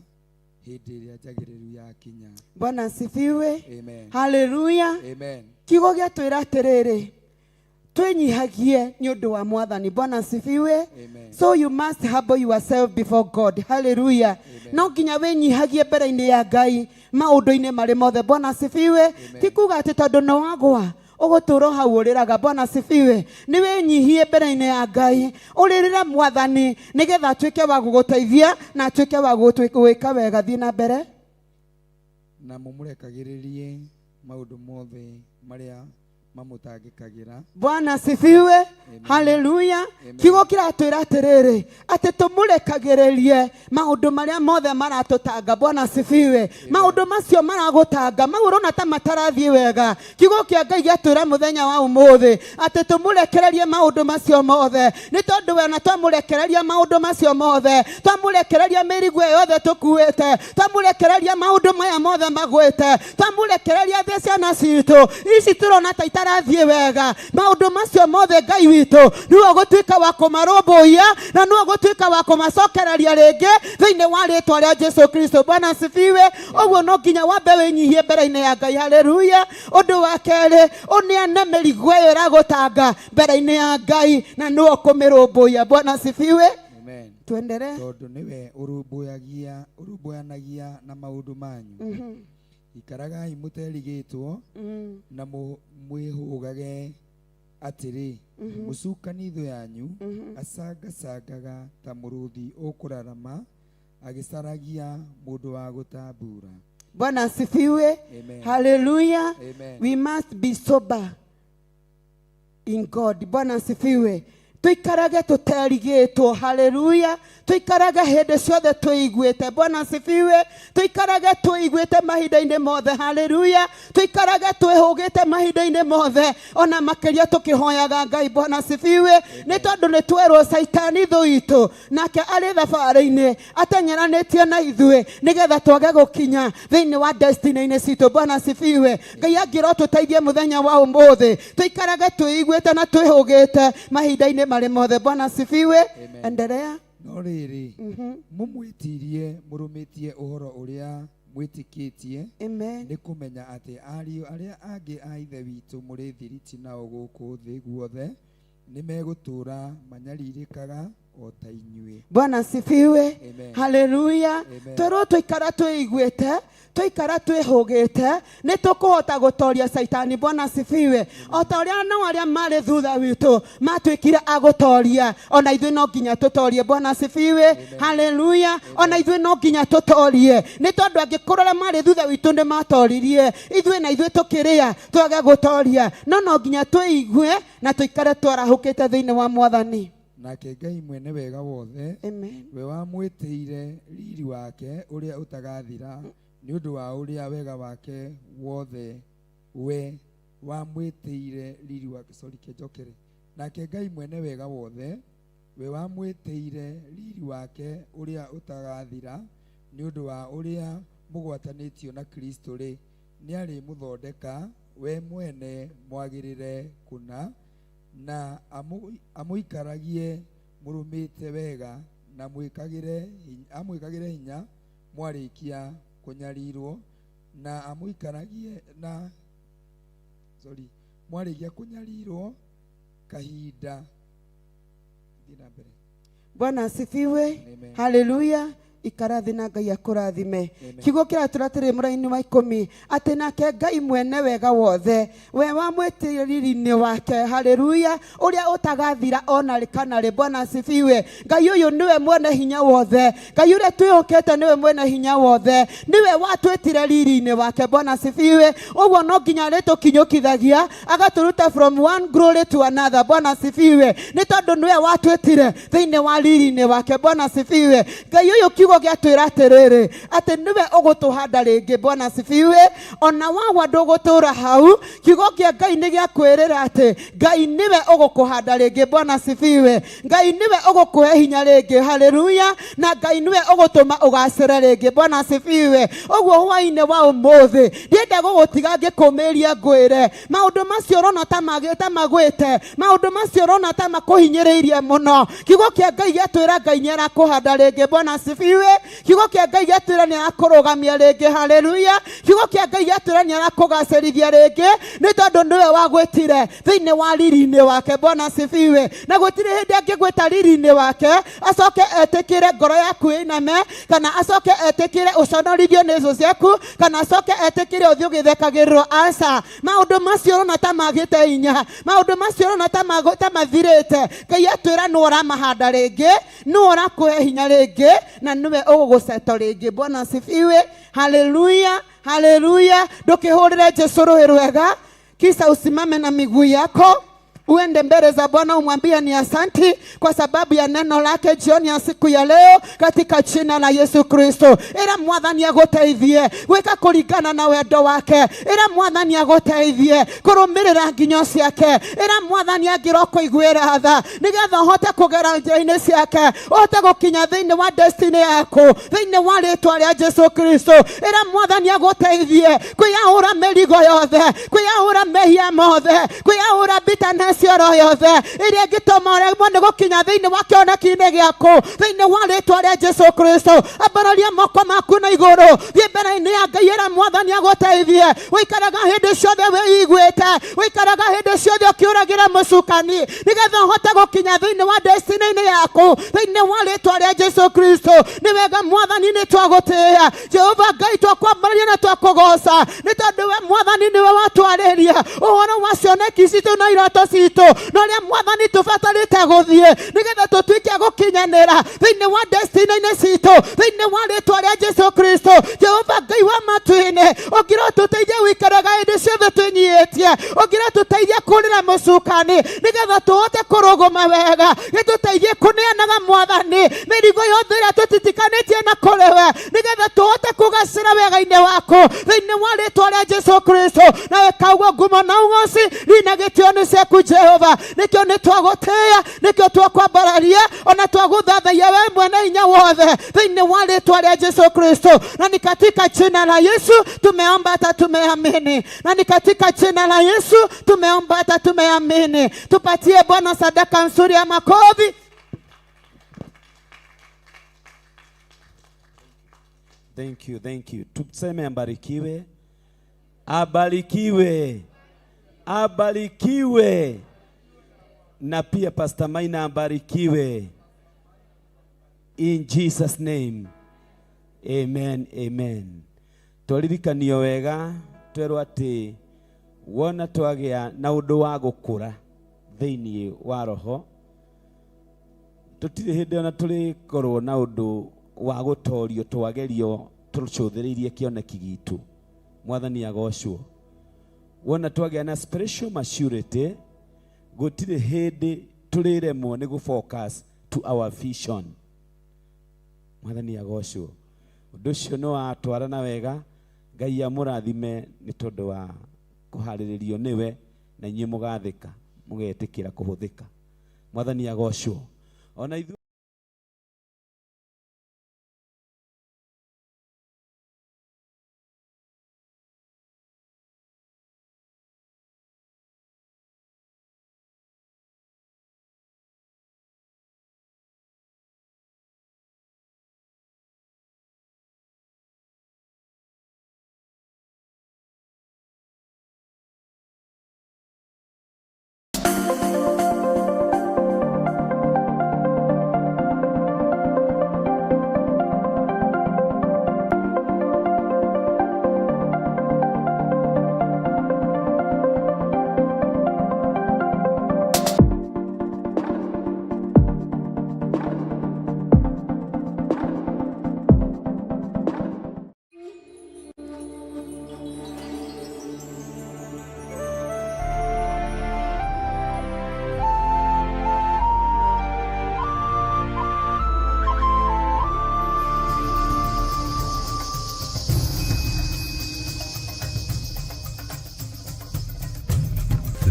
hĩndĩ ĩrĩa njagĩrĩru yakinya. Bwana asifiwe. Amen. Haleluya. Amen. Kiugo gĩatwĩra atĩrĩrĩ, twĩnyihagie nĩ ũndũ wa mwathani. Bwana asifiwe. Amen. So you must humble yourself before God. Haleluya. No nginya wĩnyihagie mbere-inĩ ya Ngai maũndũ-inĩ marĩ mothe. Bwana asifiwe. Ti kuga atĩ tondũ nĩ wagwa ũgũtũra hau ũrĩraga. Bwana asifiwe. Nĩ wĩnyihie mbere-inĩ ya Ngai, ũrĩrĩre mwathani nĩgetha atuĩke wa gũgũteithia na atuĩke wa gũgwĩka wega. Thiĩ na mbere. Na mũmũrekagĩrĩrie maũndũ mothe marĩa Mamũtangĩkagĩra. Bwana asifiwe. Haleluya. Kiugo kĩratwĩra atĩrĩrĩ, atĩ tũmũrekagĩrĩrie maũndũ marĩa mothe maratũtanga. Bwana asifiwe. Maũndũ macio maragũtanga, mau ũrona ta matarathiĩ wega, kiugo kĩa Ngai gĩatwĩra mũthenya wa ũmũthĩ atĩ tũmũrekererie maũndũ macio mothe, nĩ tondũ we ona twamũrekereria maũndũ macio mothe, twamũrekereria mĩrigo ĩyo yothe tũkuĩte, twamũrekereria maũndũ maya mothe magwĩte, twamũrekereria thĩ ciana citũ ici tũrona ta itarathiĩ wega, maũndũ macio mothe Ngai witũ nĩwe ũgũtuĩka wa kũmarũmbũiya na nĩwe ũgũtuĩka wa kũmacokereria rĩngĩ thĩinĩ wa rĩtwa rĩa Jesu Kristo. Bwana asifiwe. Ũguo no nginya wambe wĩnyihie mbere-inĩ ya Ngai. Haleluya. Ũndũ wa kerĩ, ũneane mĩrigo ĩyo ĩragũtanga mbere-inĩ ya Ngai na nĩwe ũkũmĩrũmbũiya. Bwana asifiwe. Amen. Tuendelee. Tondũ nĩwe ũrũmbũyagia ũrũmbũyanagia na maũndũ manyu. Ikaragai mũterigĩtwo na mwĩhũgage atĩrĩ, mũcukani thũ yanyu acangacangaga ta mũrũthi ũkũrarama agĩcaragia mũndũ wa gũtambura. Bwana asifiwe. Amen. Haleluya. Amen. We must be sober in God. Bwana asifiwe. Tuikarage tuterigĩtwo. Haleluya. Tuikarage hĩndĩ ciothe twĩiguĩte. Bwana asifiwe. Tuikarage twĩiguĩte mahinda-inĩ mothe. Haleluya. Tuikarage twĩhũgĩte mahinda-inĩ mothe, ona makĩria tũkĩhoyaga Ngai. Bwana asifiwe. Nĩ tondũ nĩ twerwo Caitani thũ itũ nake arĩ thabarĩ-inĩ ateng'eranĩtie na ithuĩ nĩgetha twage gũkinya thĩinĩ wa destiny-inĩ citũ. Bwana asifiwe. Ngai angĩrwo tũteithie mũthenya wa ũmũthĩ tũikarage twĩiguĩte na twĩhũgĩte mahinda-inĩ marĩ mothe. Bwana asifiwe. Amen. Endelea. No rĩrĩ, mũmwĩtirie mũrũmĩtie ũhoro ũrĩa mwĩtĩkĩtie, Amen. nĩ kũmenya atĩ ariũ arĩa angĩ a Ithe witũ mũrĩ thiriti nao gũkũ thĩ guothe nĩ megũtũũra manyarirĩkaga o ta inyuĩ. Bwana asifiwe. Amen. Haleluya. Amen. Twerwo twaikara twĩiguĩte, twaikara twĩhũgĩte, nĩ tũkũhota gũtoria Caitani. Bwana asifiwe. O ta ũrĩa no arĩa marĩ thutha witũ matuĩkire a gũtoria, ona ithuĩ no nginya tũtorie. Bwana asifiwe. Haleluya. Ona ithuĩ no nginya tũtorie, nĩ tondũ angĩkorwo arĩa marĩ thutha witũ nĩ matoririe, ithuĩ na ithuĩ tũkĩrĩa twage gũtoria? No no nginya twĩigue na tũikare twarahũkĩte thĩinĩ wa Mwathani. Nake Ngai mwene wega wothe, Amen. we wamwĩtĩire riri wake ũrĩa ũtagathira nĩ ũndũ wa ũrĩa wega wake wothe, we wamwĩtĩire riri wake, sorry, kĩnjokere. Nake Ngai mwene wega wothe, we wamwĩtĩire riri wake ũrĩa ũtagathira nĩ ũndũ wa ũrĩa mũgwatanĩtio na Kristo rĩ, nĩarĩmũthondeka we mwene mwagĩrĩre kũna na amũikaragie mũrũmĩte wega na amwĩkagĩre hinya mwarĩkia kũnyarirwo na amũikaragie na, sorry, mwarĩkia kũnyarirwo kahinda. Thiĩ na mbere. Bwana asifiwe. Amen. Haleluya. Ikara thĩ na Ngai akũrathime. Amen. Kiugo kĩratũra atĩrĩ mũraini wa 10, atĩ nake Ngai mwene wega wothe, we wamwĩtĩire riri-inĩ wake, haleluya, ũrĩa ũtagathira ona rĩ kana rĩ. Bwana asifiwe. Ngai ũyũ nĩwe mwene hinya wothe. Ngai ũrĩa twĩhokete nĩwe mwene hinya wothe, nĩwe watwĩtire riri-inĩ wake. Bwana asifiwe. Ũguo no nginya arĩtũkinyũkithagia agatũruta from one glory to another. Bwana asifiwe. Nĩ tondũ nĩwe watwĩtire thĩinĩ wa riri-inĩ wake. Bwana asifiwe. Ngai ũyũ kiugo gĩatwĩra atĩrĩrĩ, atĩ nĩwe ũgũtũhanda rĩngĩ. Bwana asifiwe. Ona wagwa ndũgũtũra hau, kiugo kĩa Ngai nĩ gĩakwĩrĩra atĩ Ngai nĩwe ũgũkũhanda rĩngĩ. Bwana asifiwe. Ngai nĩwe ũgũkũhe hinya rĩngĩ. Haleluya. Na Ngai nĩwe ũgũtũma ũgacĩre rĩngĩ. Bwana asifiwe. Ũguo hwaĩ-inĩ wa ũmũthĩ ndienda gũgũtiga ngĩkũmĩria ngwĩre maũndũ macio ũrona ta magwĩte, maũndũ macio ũrona ta makũhinyĩrĩirie mũno, kiugo kĩa Ngai gĩatwĩra Ngai nĩ arakũhanda rĩngĩ. Bwana asifiwe. Kiugo kĩa Ngai gĩatwĩra nĩ arakũrũgamia rĩngĩ. Haleluya. Kiugo kĩa Ngai gĩatwĩra nĩ arakũgacĩrithia rĩngĩ, nĩ tondũ nĩwe wagwĩtire thĩinĩ wa riri-inĩ wake. Bwana asifiwe. Na gũtirĩ hĩndĩ angĩgwĩta riri-inĩ wake acoke etĩkĩre ngoro yaku ĩiname, kana acoke etĩkĩre ũconorithio nĩ thũ ciaku, kana acoke etĩkĩre ũthiĩ ũgĩthekagĩrĩrwo. Aca, maũndũ macio ũrona ta magĩte hinya, maũndũ macio ũrona ta mathirĩte, Ngai atwĩra nĩwe ũramahanda rĩngĩ, nĩwe ũrakũhe hinya rĩngĩ, na nĩwe ũgũgũceto rĩngĩ. Bwana asifiwe. Haleluya, haleluya. Ndũkĩhũrĩre Jesu rũĩ rwega. Kisha usimame na miguu yako uende mbele za Bwana umwambie ni asanti kwa sababu ya neno lake jioni ya siku ya leo, katika jina la Yesu Kristo. Ira mwathani aguteithie gwika kuringana na wendo wake. Ira mwathani aguteithie kurumirira nginyo ciake. Ira mwathani angirwo kuiguira tha nigetha uhote kugera njira-inĩ ciake, uhote gukinya thiini wa destiny yaku thiini wa ritwa ria Jesu Kristo. Ira mwathani aguteithie kwiyaura mĩrigo yothe, kwiyaura mehia mothe, kwiyaura bitterness oro yothe ĩrĩa ĩngĩtũma ũremwo nĩ gũkinya thĩinĩ wa kĩoneki-inĩ gĩaku thĩinĩ wa rĩtwa rĩa Jesu Kristo. Ambararia moko maku na igũrũ, thiĩ mbere-inĩ ya Ngai, ĩra mwathani agũteithie. Ũikaraga hĩndĩ ciothe wĩiguĩte, ũikaraga hĩndĩ ciothe ũkĩũragĩra mũcukani nĩgetha ũhote gũkinya thĩinĩ wa destiny-inĩ yaku thĩinĩ wa rĩtwa rĩa Jesu Kristo. Nĩ wega mwathani, nĩ twagũtĩĩa Jehova Ngai, twakwambararia na twakũgoca nĩ tondũ we mwathani nĩwe watwarĩria ũhoro wa cioneki citũ na iroto citũ na ũrĩa mwathani tũbatarĩte gũthiĩ nĩgetha tũtuĩke a gũkinyanĩra thĩinĩ wa destiny-inĩ citũ thĩinĩ wa rĩtwa rĩa Jesu Kristo. Jehova Ngai wa matu-inĩ, ũngĩra tũteithie gũikaraga hĩndĩ ciothe twĩnyihĩtie, ũngĩra tũteithie kũrĩra mũcukani nĩgetha tũhote kũrũgama wega, gĩtũteithie kũneanaga mwathani mĩrigo yothe ĩrĩa tũtitikanĩtie na kũrĩ we nĩgetha tũhote kũgacĩra wega-inĩ waku thĩinĩ wa rĩtwa rĩa Jesu Kristo. Nawe kauguo ngumo na ũgoci rina gĩtĩo nĩ ciaku Jehova. Nĩkĩo nĩ twagũtĩĩa, nĩkĩo twakwambararia ona twagũthathaiya we mwene hinya wothe thĩinĩ wa rĩtwa rĩa Jesu Kristo. Na ni katika jina la Yesu tumeomba hata tumeamini, na ni katika jina la Yesu tumeomba hata tumeamini. Tupatie Bwana sadaka nzuri ya makofi. Thank you, thank you. Tuseme abarikiwe, abarikiwe, abarikiwe. Na pia Pastor Maina abarikiwe. In Jesus name. Amen, amen. Twaririkanio wega twerwo atĩ wona twagĩa na ũndũ wa gũkũra thĩinĩ wa roho, tũtirĩ hĩndĩ ona tũrĩkorwo na ũndũ wa gũtorio twagerio tũcũthĩrĩirie kĩoneki gitũ. Mwathani agocwo. Wona twagĩa na spiritual maturity, gũtirĩ hĩndĩ tũrĩremwo nĩ gũ-focus to our vision. Mwathani agocwo. Ũndũ ũcio nĩ watwarana wega. Ngai amũrathime nĩ tondũ wa kũharĩrĩrio nĩwe, na inyuĩ mũgathĩka mũgetĩkĩra kũhũthĩka. Mwathani agocwo. Ona ithuĩ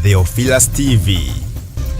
Theophilus TV.